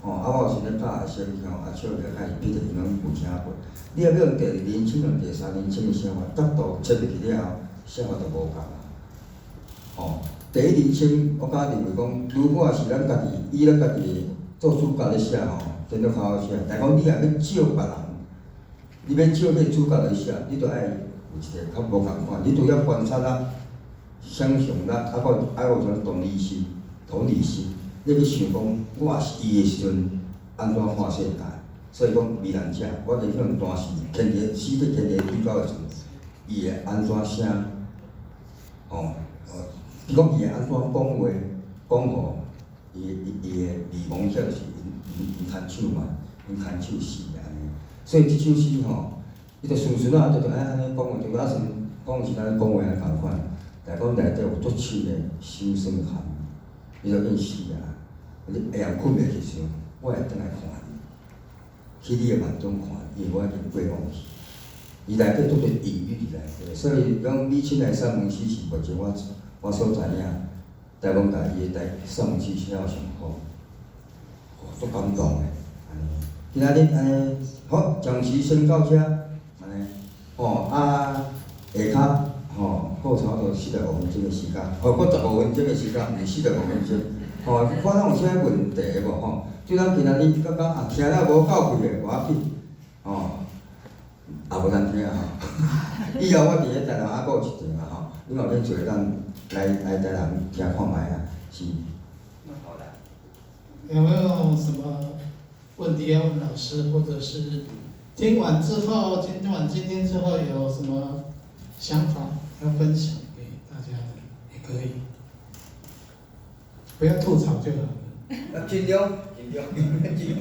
吼，啊，我有時咧教學生吼，啊，笑起來開始彼得伊攏有聽過。你若欲用第二人稱、用第三人稱的寫法，角度切入去了後，寫法就無仝啊。吼，第一人稱，我敢認為講，如果是咱家己以咱家己做主角咧寫吼，真都較好寫。但講你若欲照別人，你欲照彼個主角來寫，你就愛有一个較無仝款。你除了觀察啦、想象啦，啊，閣愛有啥同理心、同理心，你去想講，我是伊的時陣，按怎看世界？所以講，罹難者，我就可能當時牽佇死佇牽佇水溝的時陣，伊會按怎寫？吼，伊講伊會按怎講話，講予伊的罹亡者就是𪜶牽手嘛，𪜶牽手死按呢。所以這首詩吼，伊就順順啊，就按呢講話，就敢像講是咱講話按呢仝款。但講內底有足深的心酸含，伊就變死啊！你下暗睏袂去時，我會轉來看你，去你的夢中看，因為我已經過往去。伊內底足濟隱喻佇內底，所以講李清的散文詩是目前我所知影，台灣家伊的台散文詩寫得上好，哦，足感動的。按呢，今仔日按呢，好，暫時先到這，按呢，吼啊，下跤吼，好差不多45分鐘的時間，吼，閣15分鐘的時間，毋是45分鐘，吼，看咱有啥問題無吼？對咱今仔日感覺啊，聽了無夠氣的，無要緊，吼，也無難聽吼。以後我佇咧台南還閣有一場啊吼，你嘛免做當來台南聽看覓啊，是。有沒有什麼問題要問老師，或者是聽完之後，聽完今天之後有什麼想法要分享給大家的，也可以，不要吐槽就好了。啊，盡量，盡量，盡量。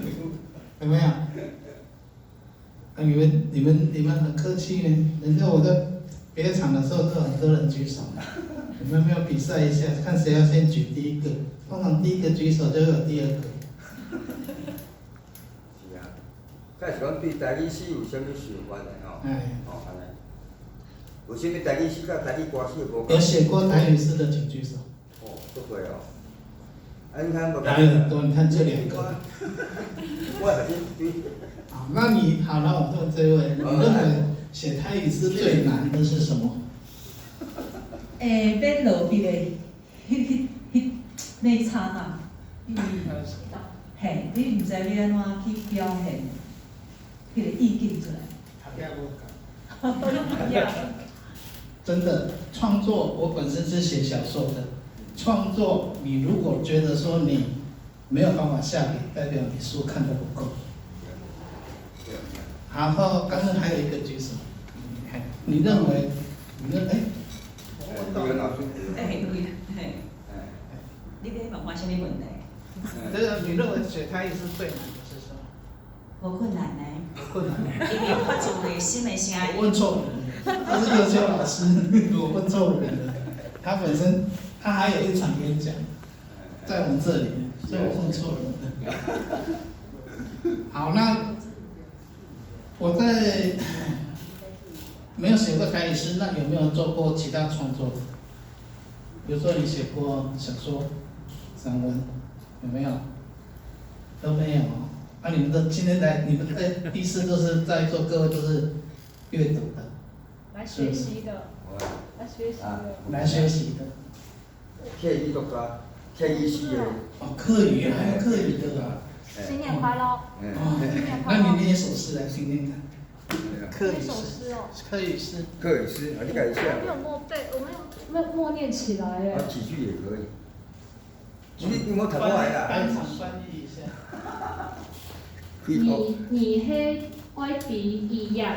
有沒有？啊，你們很客氣呢，人家我在別的場的時候都有很多人舉手，你們沒有比賽一下，看誰要先舉第一個？通常第一個舉手就會有第二個。是啊，看是講對台語詩有啥物想法的吼？哎。吼，按呢。有啥物台語詩佮台語歌詞無仝？有寫過台語詩的請舉手。哦，足濟哦。啊，你看無？還有很多，你看這兩個。我是對。好，那你好了，我問這位，你認為寫台語詩最難的是什麼？欸，欲落筆的，彼那一剎那，你，嘿，你毋知欲按怎去表現，彼個意境出來。真的，創作，我本身是寫小說的。創作，你如果覺得說你沒有辦法下筆，代表你書看得不夠。然後剛剛還有一個舉手，你認為，你認為，欸，對，嘿，你欲問我啥物問題？這個你認為寫台語詩最難的是什麼？無困難呢。無困難。因為發自內心的聲音。我問錯人了，他是幼教老師，我問錯人了。他本身他還有一場演講，在我們這裡，所以我問錯人了。好，那我在沒有寫過台語詩，那有沒有做過其他創作？比如說你寫過小說、散文，有沒有？都沒有。啊，你們都今天來，你們在第四都是在座各位都是閱讀的，來學習的，來學習的，來學習的。客語作家，客語詩的。哦，客語還有客語的啊。新年快樂！哦，那你念一首詩來聽聽看。客語詩哦。客語詩。客語詩，啊，你家己寫。我沒有默背，我沒有默念起來誒。啊，幾句也可以。你有無讀過來啦？當場翻譯一下。你彼愛比伊樣，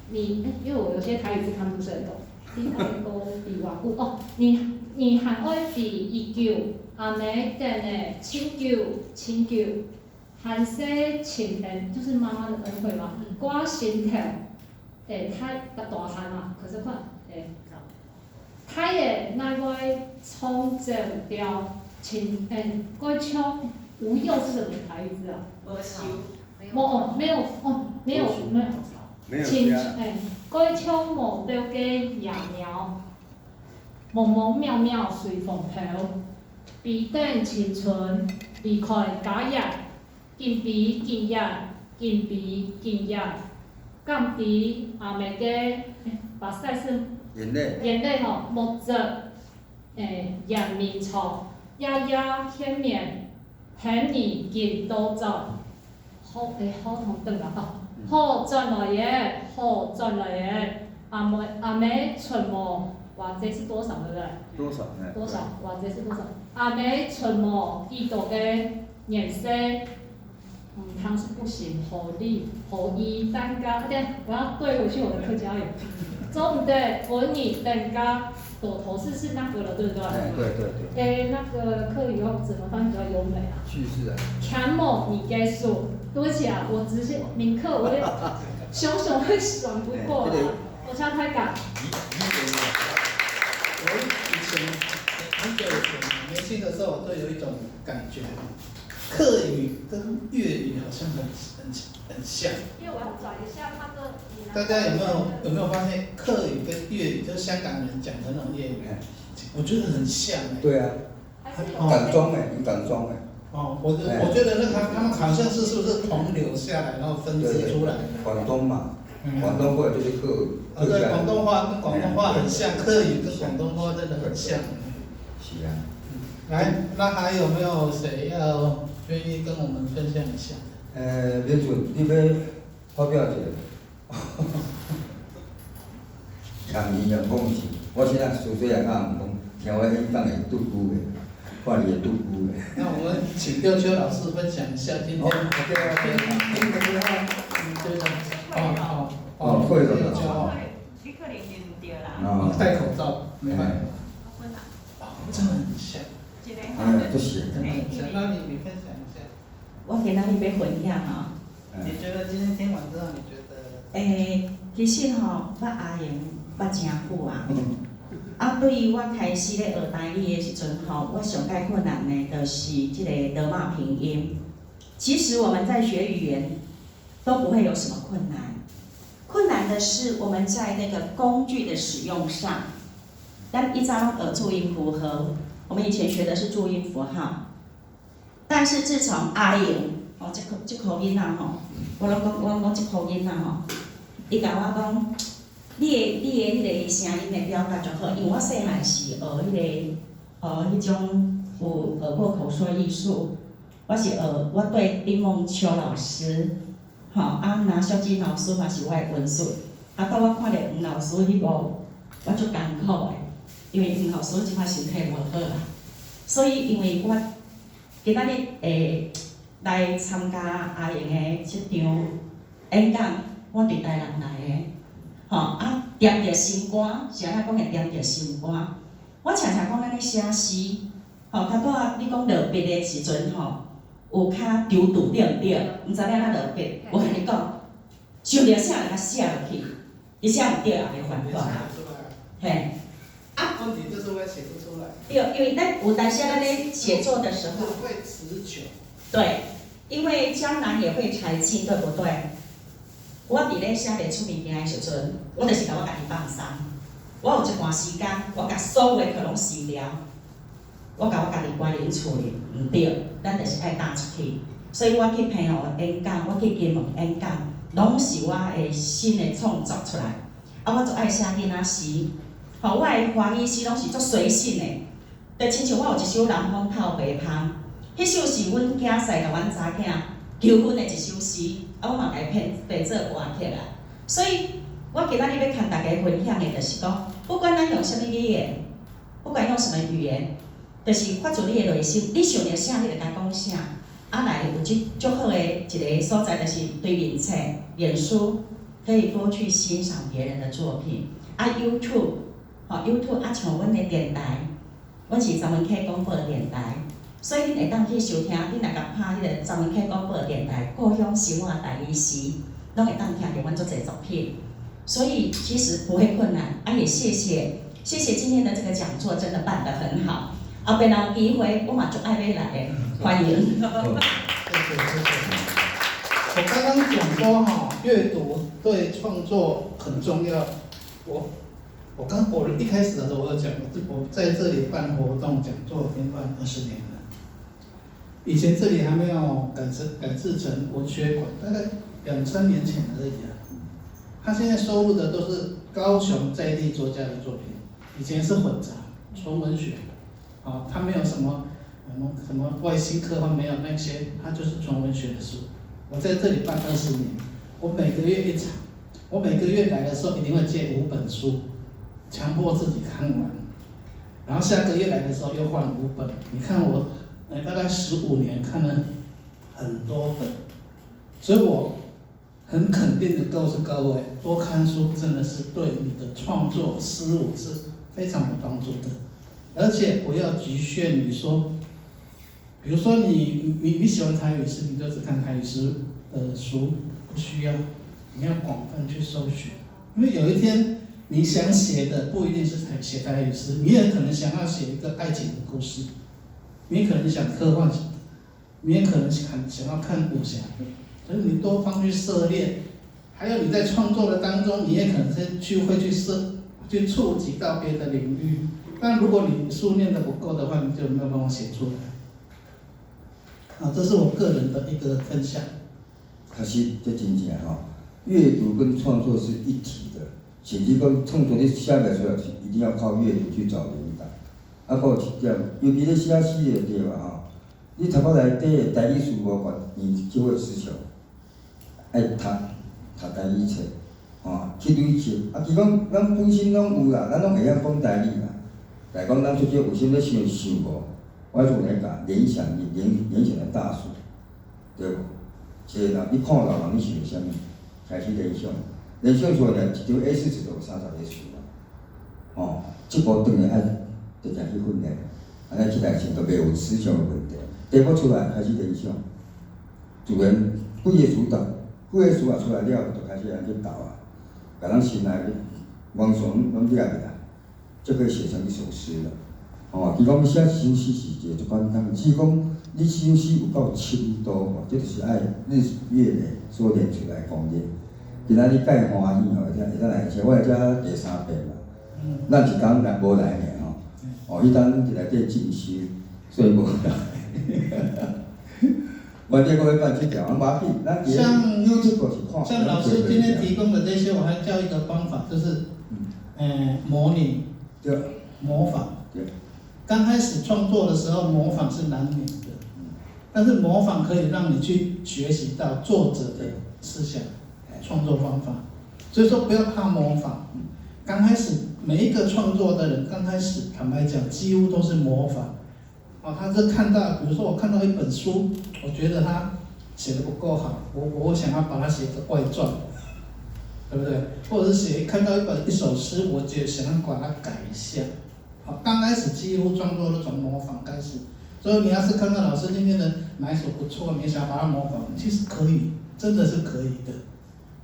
你因為我有些台語字看不是很懂。你愛講比偌久哦？你還愛比伊久？阿妹等的請求請求，寒生情恩就是媽媽的恩惠嘛。我心頭會太大漢嘛，可是看會，太的乃我創造掉情欸，我唱無憂是什麼台語字啊？無愁。無哦，沒有哦，沒有沒有。親欸，改唱無雕個野貓，茫茫渺渺隨風飄，彼等青春離開家業，緊比緊業，緊比緊業，降低阿妹個目屎是眼淚，眼淚吼，莫做鹽面錯，夜夜顯面，顯你緊多走，好欸好通轉來哦。好轉來的，好轉來的，阿妹阿妹出無，偌濟是多少，對不對？多少？多少？偌濟是多少？阿妹出無，伊就個顏色，毋通是不行，予你，予伊等甲，等我要對回去我的客家語。總毋得，分你等甲朵頭是那個了，對不對？對對對。欸，那個客語要怎麼翻比較優美啊？敘事啊。欠無你結束。對不起啊，我直接銘刻，我會熊熊會轉不過來，我現在太趕。我以前很久以前年輕的時候，我都有一種感覺，客語跟粵語好像很像。因為我要轉一下那個。大家有沒有發現客語跟粵語，就是香港人講的那種粵語，我覺得很像欸。對啊。港中欸，有港中欸。哦，我覺得那他們好像是不是同流下來，然後分支出來的。廣東嘛，廣東話就是客語。啊，對，廣東話跟廣東話很像，客語跟廣東話真的很像。是啊。來，那還有沒有誰要願意跟我們分享一下？明俊，你欲發表一下？常言講是，我現在小細漢仔毋講，聽我演講會拄久的。看你會拄久的。那我們請六秋老師分享一下今天。對啊，對的。哦哦哦，會的。你可能認毋對啦。哦。戴口罩，沒辦法。哦，真的很像。嗯，就是。真的很像。那你分享一下。我今仔日欲分享吼。你覺得今天聽完之後，你覺得？欸，其實吼，捌阿瑩捌誠久啊。啊，對於我開始咧學台語的時陣吼，我上蓋困難的，就是這個羅馬拼音。其實我們在學語言都不會有什麼困難，困難的是我們在那個工具的使用上。咱以前攏學注音符號，我們以前學的是注音符號，但是自從阿瑩哦，這箍囡仔吼，我攏講這箍囡仔吼，伊共我講。你的彼個聲音的表達足好，因為我細漢是學彼個，學彼種有學過口說藝術，我是學我對丁夢秋老師，吼啊，林淑珍老師嘛是我的恩師，啊，當我看著黃老師彼幕，我足艱苦的，因為黃老師這擺身體無好啦，所以因為我今仔日會來參加阿瑩的這場演講，我佇台南來的。吼啊，惦著心肝，是按怎講會惦著心肝？我常常講咱咧寫詩，吼，頭拄仔你講落筆的時陣吼，有較躊躇對毋對？毋知影按怎落筆，我共你講，想著啥就共寫落去，伊寫毋對也袂犯法。嘿，啊，問題就是會寫不出來。對，因為咱有當時咱咧寫作的時候，會詞窮。對，因為江南也會柴進，對不對？我佇咧寫袂出物件的時陣，我就是共我家己放鬆。我有一段時間，我共所有的課攏辭掉，我共我家己關佇厝裡，毋對，咱就是愛踏出去。所以我去澎湖演講，我去金門演講，攏是我的新的創作出來。啊，我足愛寫囡仔詩，吼，我的華語詩攏是足隨性的。就親像我有一首《南風透白芳》，彼首是阮囝婿共阮查囝求婚的一首詩，啊，我嘛共伊編編做歌曲啊。所以，我今仔日欲共大家分享的，就是講，不管咱用啥物語言，不管用什麼語言，就是發自你的內心，你想著啥，你就共講啥。啊，來有這足好的一個所在，就是對面冊、臉書，可以多去欣賞別人的作品。啊，YouTube，吼，YouTube 啊，像阮的電台，阮是十文溪廣播電台，所以恁會當去收聽，恁若共拍彼個十文溪廣播電台，故鄉生活台語詩，攏會當聽著阮足濟作品。所以其實不會困難，啊，也謝謝，謝謝今天的這個講座真的辦得很好。後邊若有機會，我嘛足愛欲來的，歡迎。謝謝謝謝。我剛剛講說哈，閱讀對創作很重要。我一開始的時候我有講，我在這裡辦活動講座已經辦20年了。以前這裡還沒有改制成文學館，大概兩三年前而已啊。他現在收錄的都是高雄在地作家的作品，以前是混雜純文學，啊，他沒有什麼什麼什麼外星科幻，沒有那些，他就是純文學的書。我在這裡辦20年，我每個月一場，我每個月來的時候一定會借五本書，強迫自己看完，然後下個月來的時候又換五本。你看我，大概15年看了很多本，所以我很肯定的告訴各位，多看書真的是對你的創作思維是非常有幫助的，而且不要局限於說，比如說你喜歡台語詩，你就只看台語詩的書，不需要，你要廣泛去搜尋，因為有一天你想寫的不一定是寫台語詩，你也可能想要寫一個愛情的故事，你可能想科幻，你也可能想要看武俠的。所以你多方去涉獵，還有你在創作的當中，你也可能是去會去涉，去觸及到別的領域。但如果你書念得不夠的話，你就沒有辦法寫出來。啊，這是我個人的一個分享。確實，這真正吼，閱讀跟創作是一體的。甚至講創作你寫袂出來，一定要靠閱讀去找靈感。啊，閣有一點，尤其咧寫詩的對吧吼？你頭殼內底的台語詞無懸，你就會詞窮。愛讀讀台語冊，吼，去累積。啊，其實講咱本身攏有啦，咱攏會曉講台語啦。來講，咱出去有啥物想想無？我就來講聯想力，聯想的大樹，對無？一個人你看老人，你想著啥物？開始聯想，聯想出來一張 A4 紙就有30個詞啦。吼，這步當然愛直接去訓練，按呢起來時就袂有詞窮的問題。題目出來開始聯想，自然幾个詞到，幾个詞也出來了，就開始按呢鬥啊，共咱心內妄想攏掠入來，就可以寫成一首詩了。吼，其實講寫一首詩是一個足簡單，只是講你這首詩有夠深度無？這就是愛日月累所練出來的功力。今仔日介歡喜吼，會當來遮，我來遮第三遍啦。咱一冬來無來爾吼，哦，彼冬佇內底進修，所以無來。我這個禮拜這條，無要緊，咱像 YouTube 是看。像老師今天提供的這些，我還教一個方法，就是，模擬，對，模仿。對。剛開始創作的時候，模仿是難免的，但是模仿可以讓你去學習到作者的思想、創作方法。所以說不要怕模仿。剛開始每一個創作的人，剛開始坦白講，幾乎都是模仿。哦，他是看到，比如說我看到一本書，我覺得他寫得不夠好，我想要把它寫個外傳，對不對？或者是看到一首詩，我就想要把它改一下。好，剛開始幾乎創作都從模仿開始，所以你要是看到老師今天的哪一首不錯，你想把它模仿，其實可以，真的是可以的。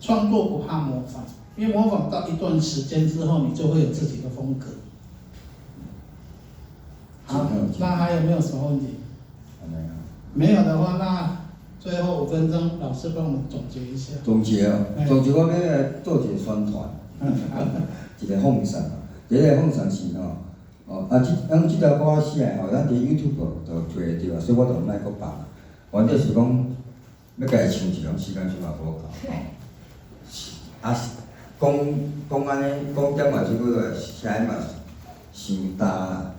創作不怕模仿，因為模仿到一段時間之後，你就會有自己的風格。好，那還有沒有什麼問題？沒有的話，那最後5分鐘，老師幫我們總結一下。總結哦，總結我欲來做一個宣傳，一個放送，這個放送是吼，哦啊，這咱這條歌我寫的吼，咱佇 YouTube 就揣會著啊，所以我就毋愛閣放。原則是講，欲共伊唱一項時間上嘛無夠吼。啊，講講按呢，講點嘛，這個聲嘛傷焦啦，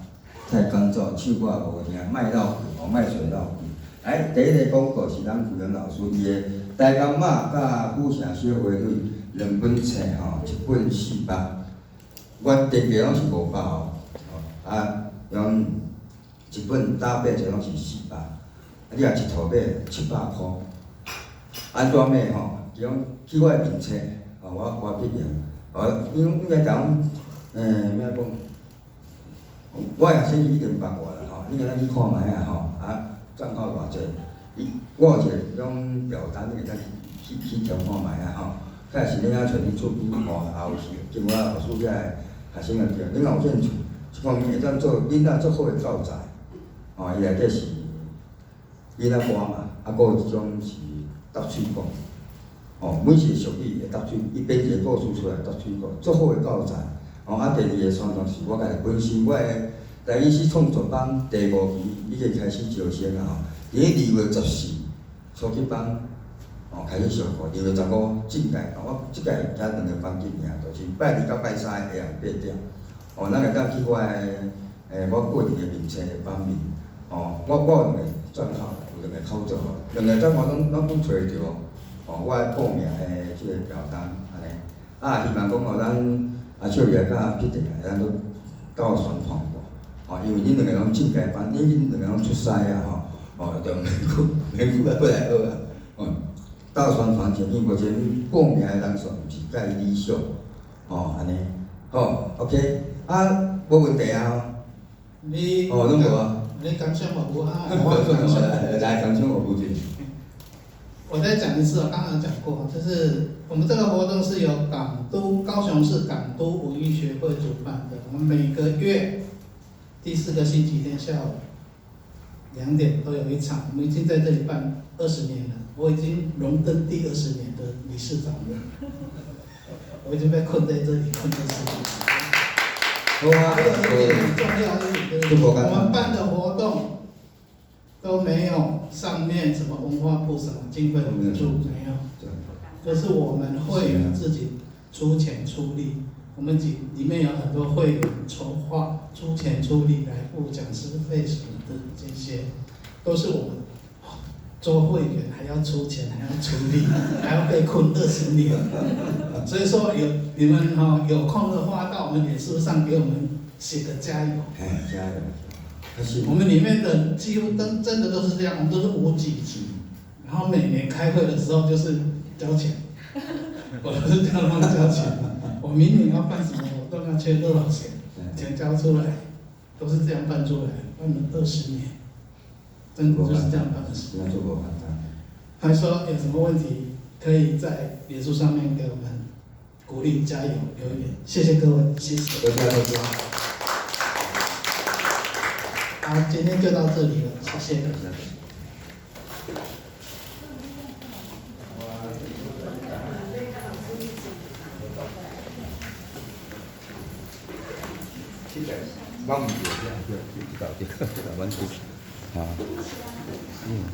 太乾燥，唱歌也無聽，莫漏氣，哦，莫水漏氣。哎，第一个廣告是咱傅仁老師伊的《台江馬佮府城小花蕊》兩本冊吼，一本400，我定價攏是500哦，啊，用一本打八折攏是400，啊，你若一套買700箍，按怎買吼？伊講去我的面冊，吼，我筆名，哦，因應該講，欲按怎講？我的學生已經放我啦吼，你敢去看覓啊吼，啊。帳號偌濟？伊我有一個種表單，你會使去去填看覓啊吼。開始你愛揣你厝邊吼，也有是經我老師遐個學生也對。你若有興趣，這方面會當做囡仔足好的教材。吼，伊內底是囡仔歌嘛，啊，閣有一種是搭喙鼓。吼，每一個俗語會搭喙，伊編一個故事出來搭喙鼓，足好的教材。吼，啊，第二個宣傳是我家己本身我的。台語詩創作班第五期已經開始招生啊！吼，佇2月14初級班吼開始上課，2月15進階，我這屆才兩個班級爾，就是拜二佮拜三下暗8點。哦，咱會當去我的我個人的面冊的版面，哦，我有兩個帳號，有兩個口座，兩個帳號攏揣會著哦。哦，我的報名的這個表單按呢，啊，希望講吼，咱阿笑爺佮彼得會當閣鬥宣傳。哦，因為恁兩个攏進階班，恁兩个攏出師啊吼，哦，就免免閣過來學啊。哦，鬥宣傳前面目前報名的人數毋是介理想，吼，按呢，好，OK，啊，無問題啊。你哦，攏無啊。你感想無啊？我感想。來，感想無者。我再講一次，我剛剛講過，就是我們這個活動是由港都高雄市港都文藝學會主辦的，我們每個月第四個星期天下午2點都有一場，我們已經在這裡辦20年了，我已經榮登第20年的理事長了，我已經被困在這裡困20年。好啊，還有一點很重要的一點就是，我們辦的活動都沒有上面什麼文化部什麼經費補助，沒有，就是我們會員自己出錢出力。我們裡面有很多會員籌劃、出錢出力來付講師費什麼的，這些都是我們做會員還要出錢，還要出力，還要被困20年。所以說有你們哈有空的話，到我們臉書上給我們寫個加油。哎，加油！我們裡面的幾乎都真的都是這樣，我們都是無給職，然後每年開會的時候就是交錢，我都是叫他們交錢。我明年要辦什麼活動，要缺多少錢，錢交出來，都是這樣辦出來，辦了20年，真的就是這樣辦20年。還說有什麼問題，可以在臉書上面給我們鼓勵、加油、留言，謝謝各位，謝謝。多謝多謝。好，今天就到這裡了，謝謝。我毋对，对，对，对，对，对，阮对，啊，嗯。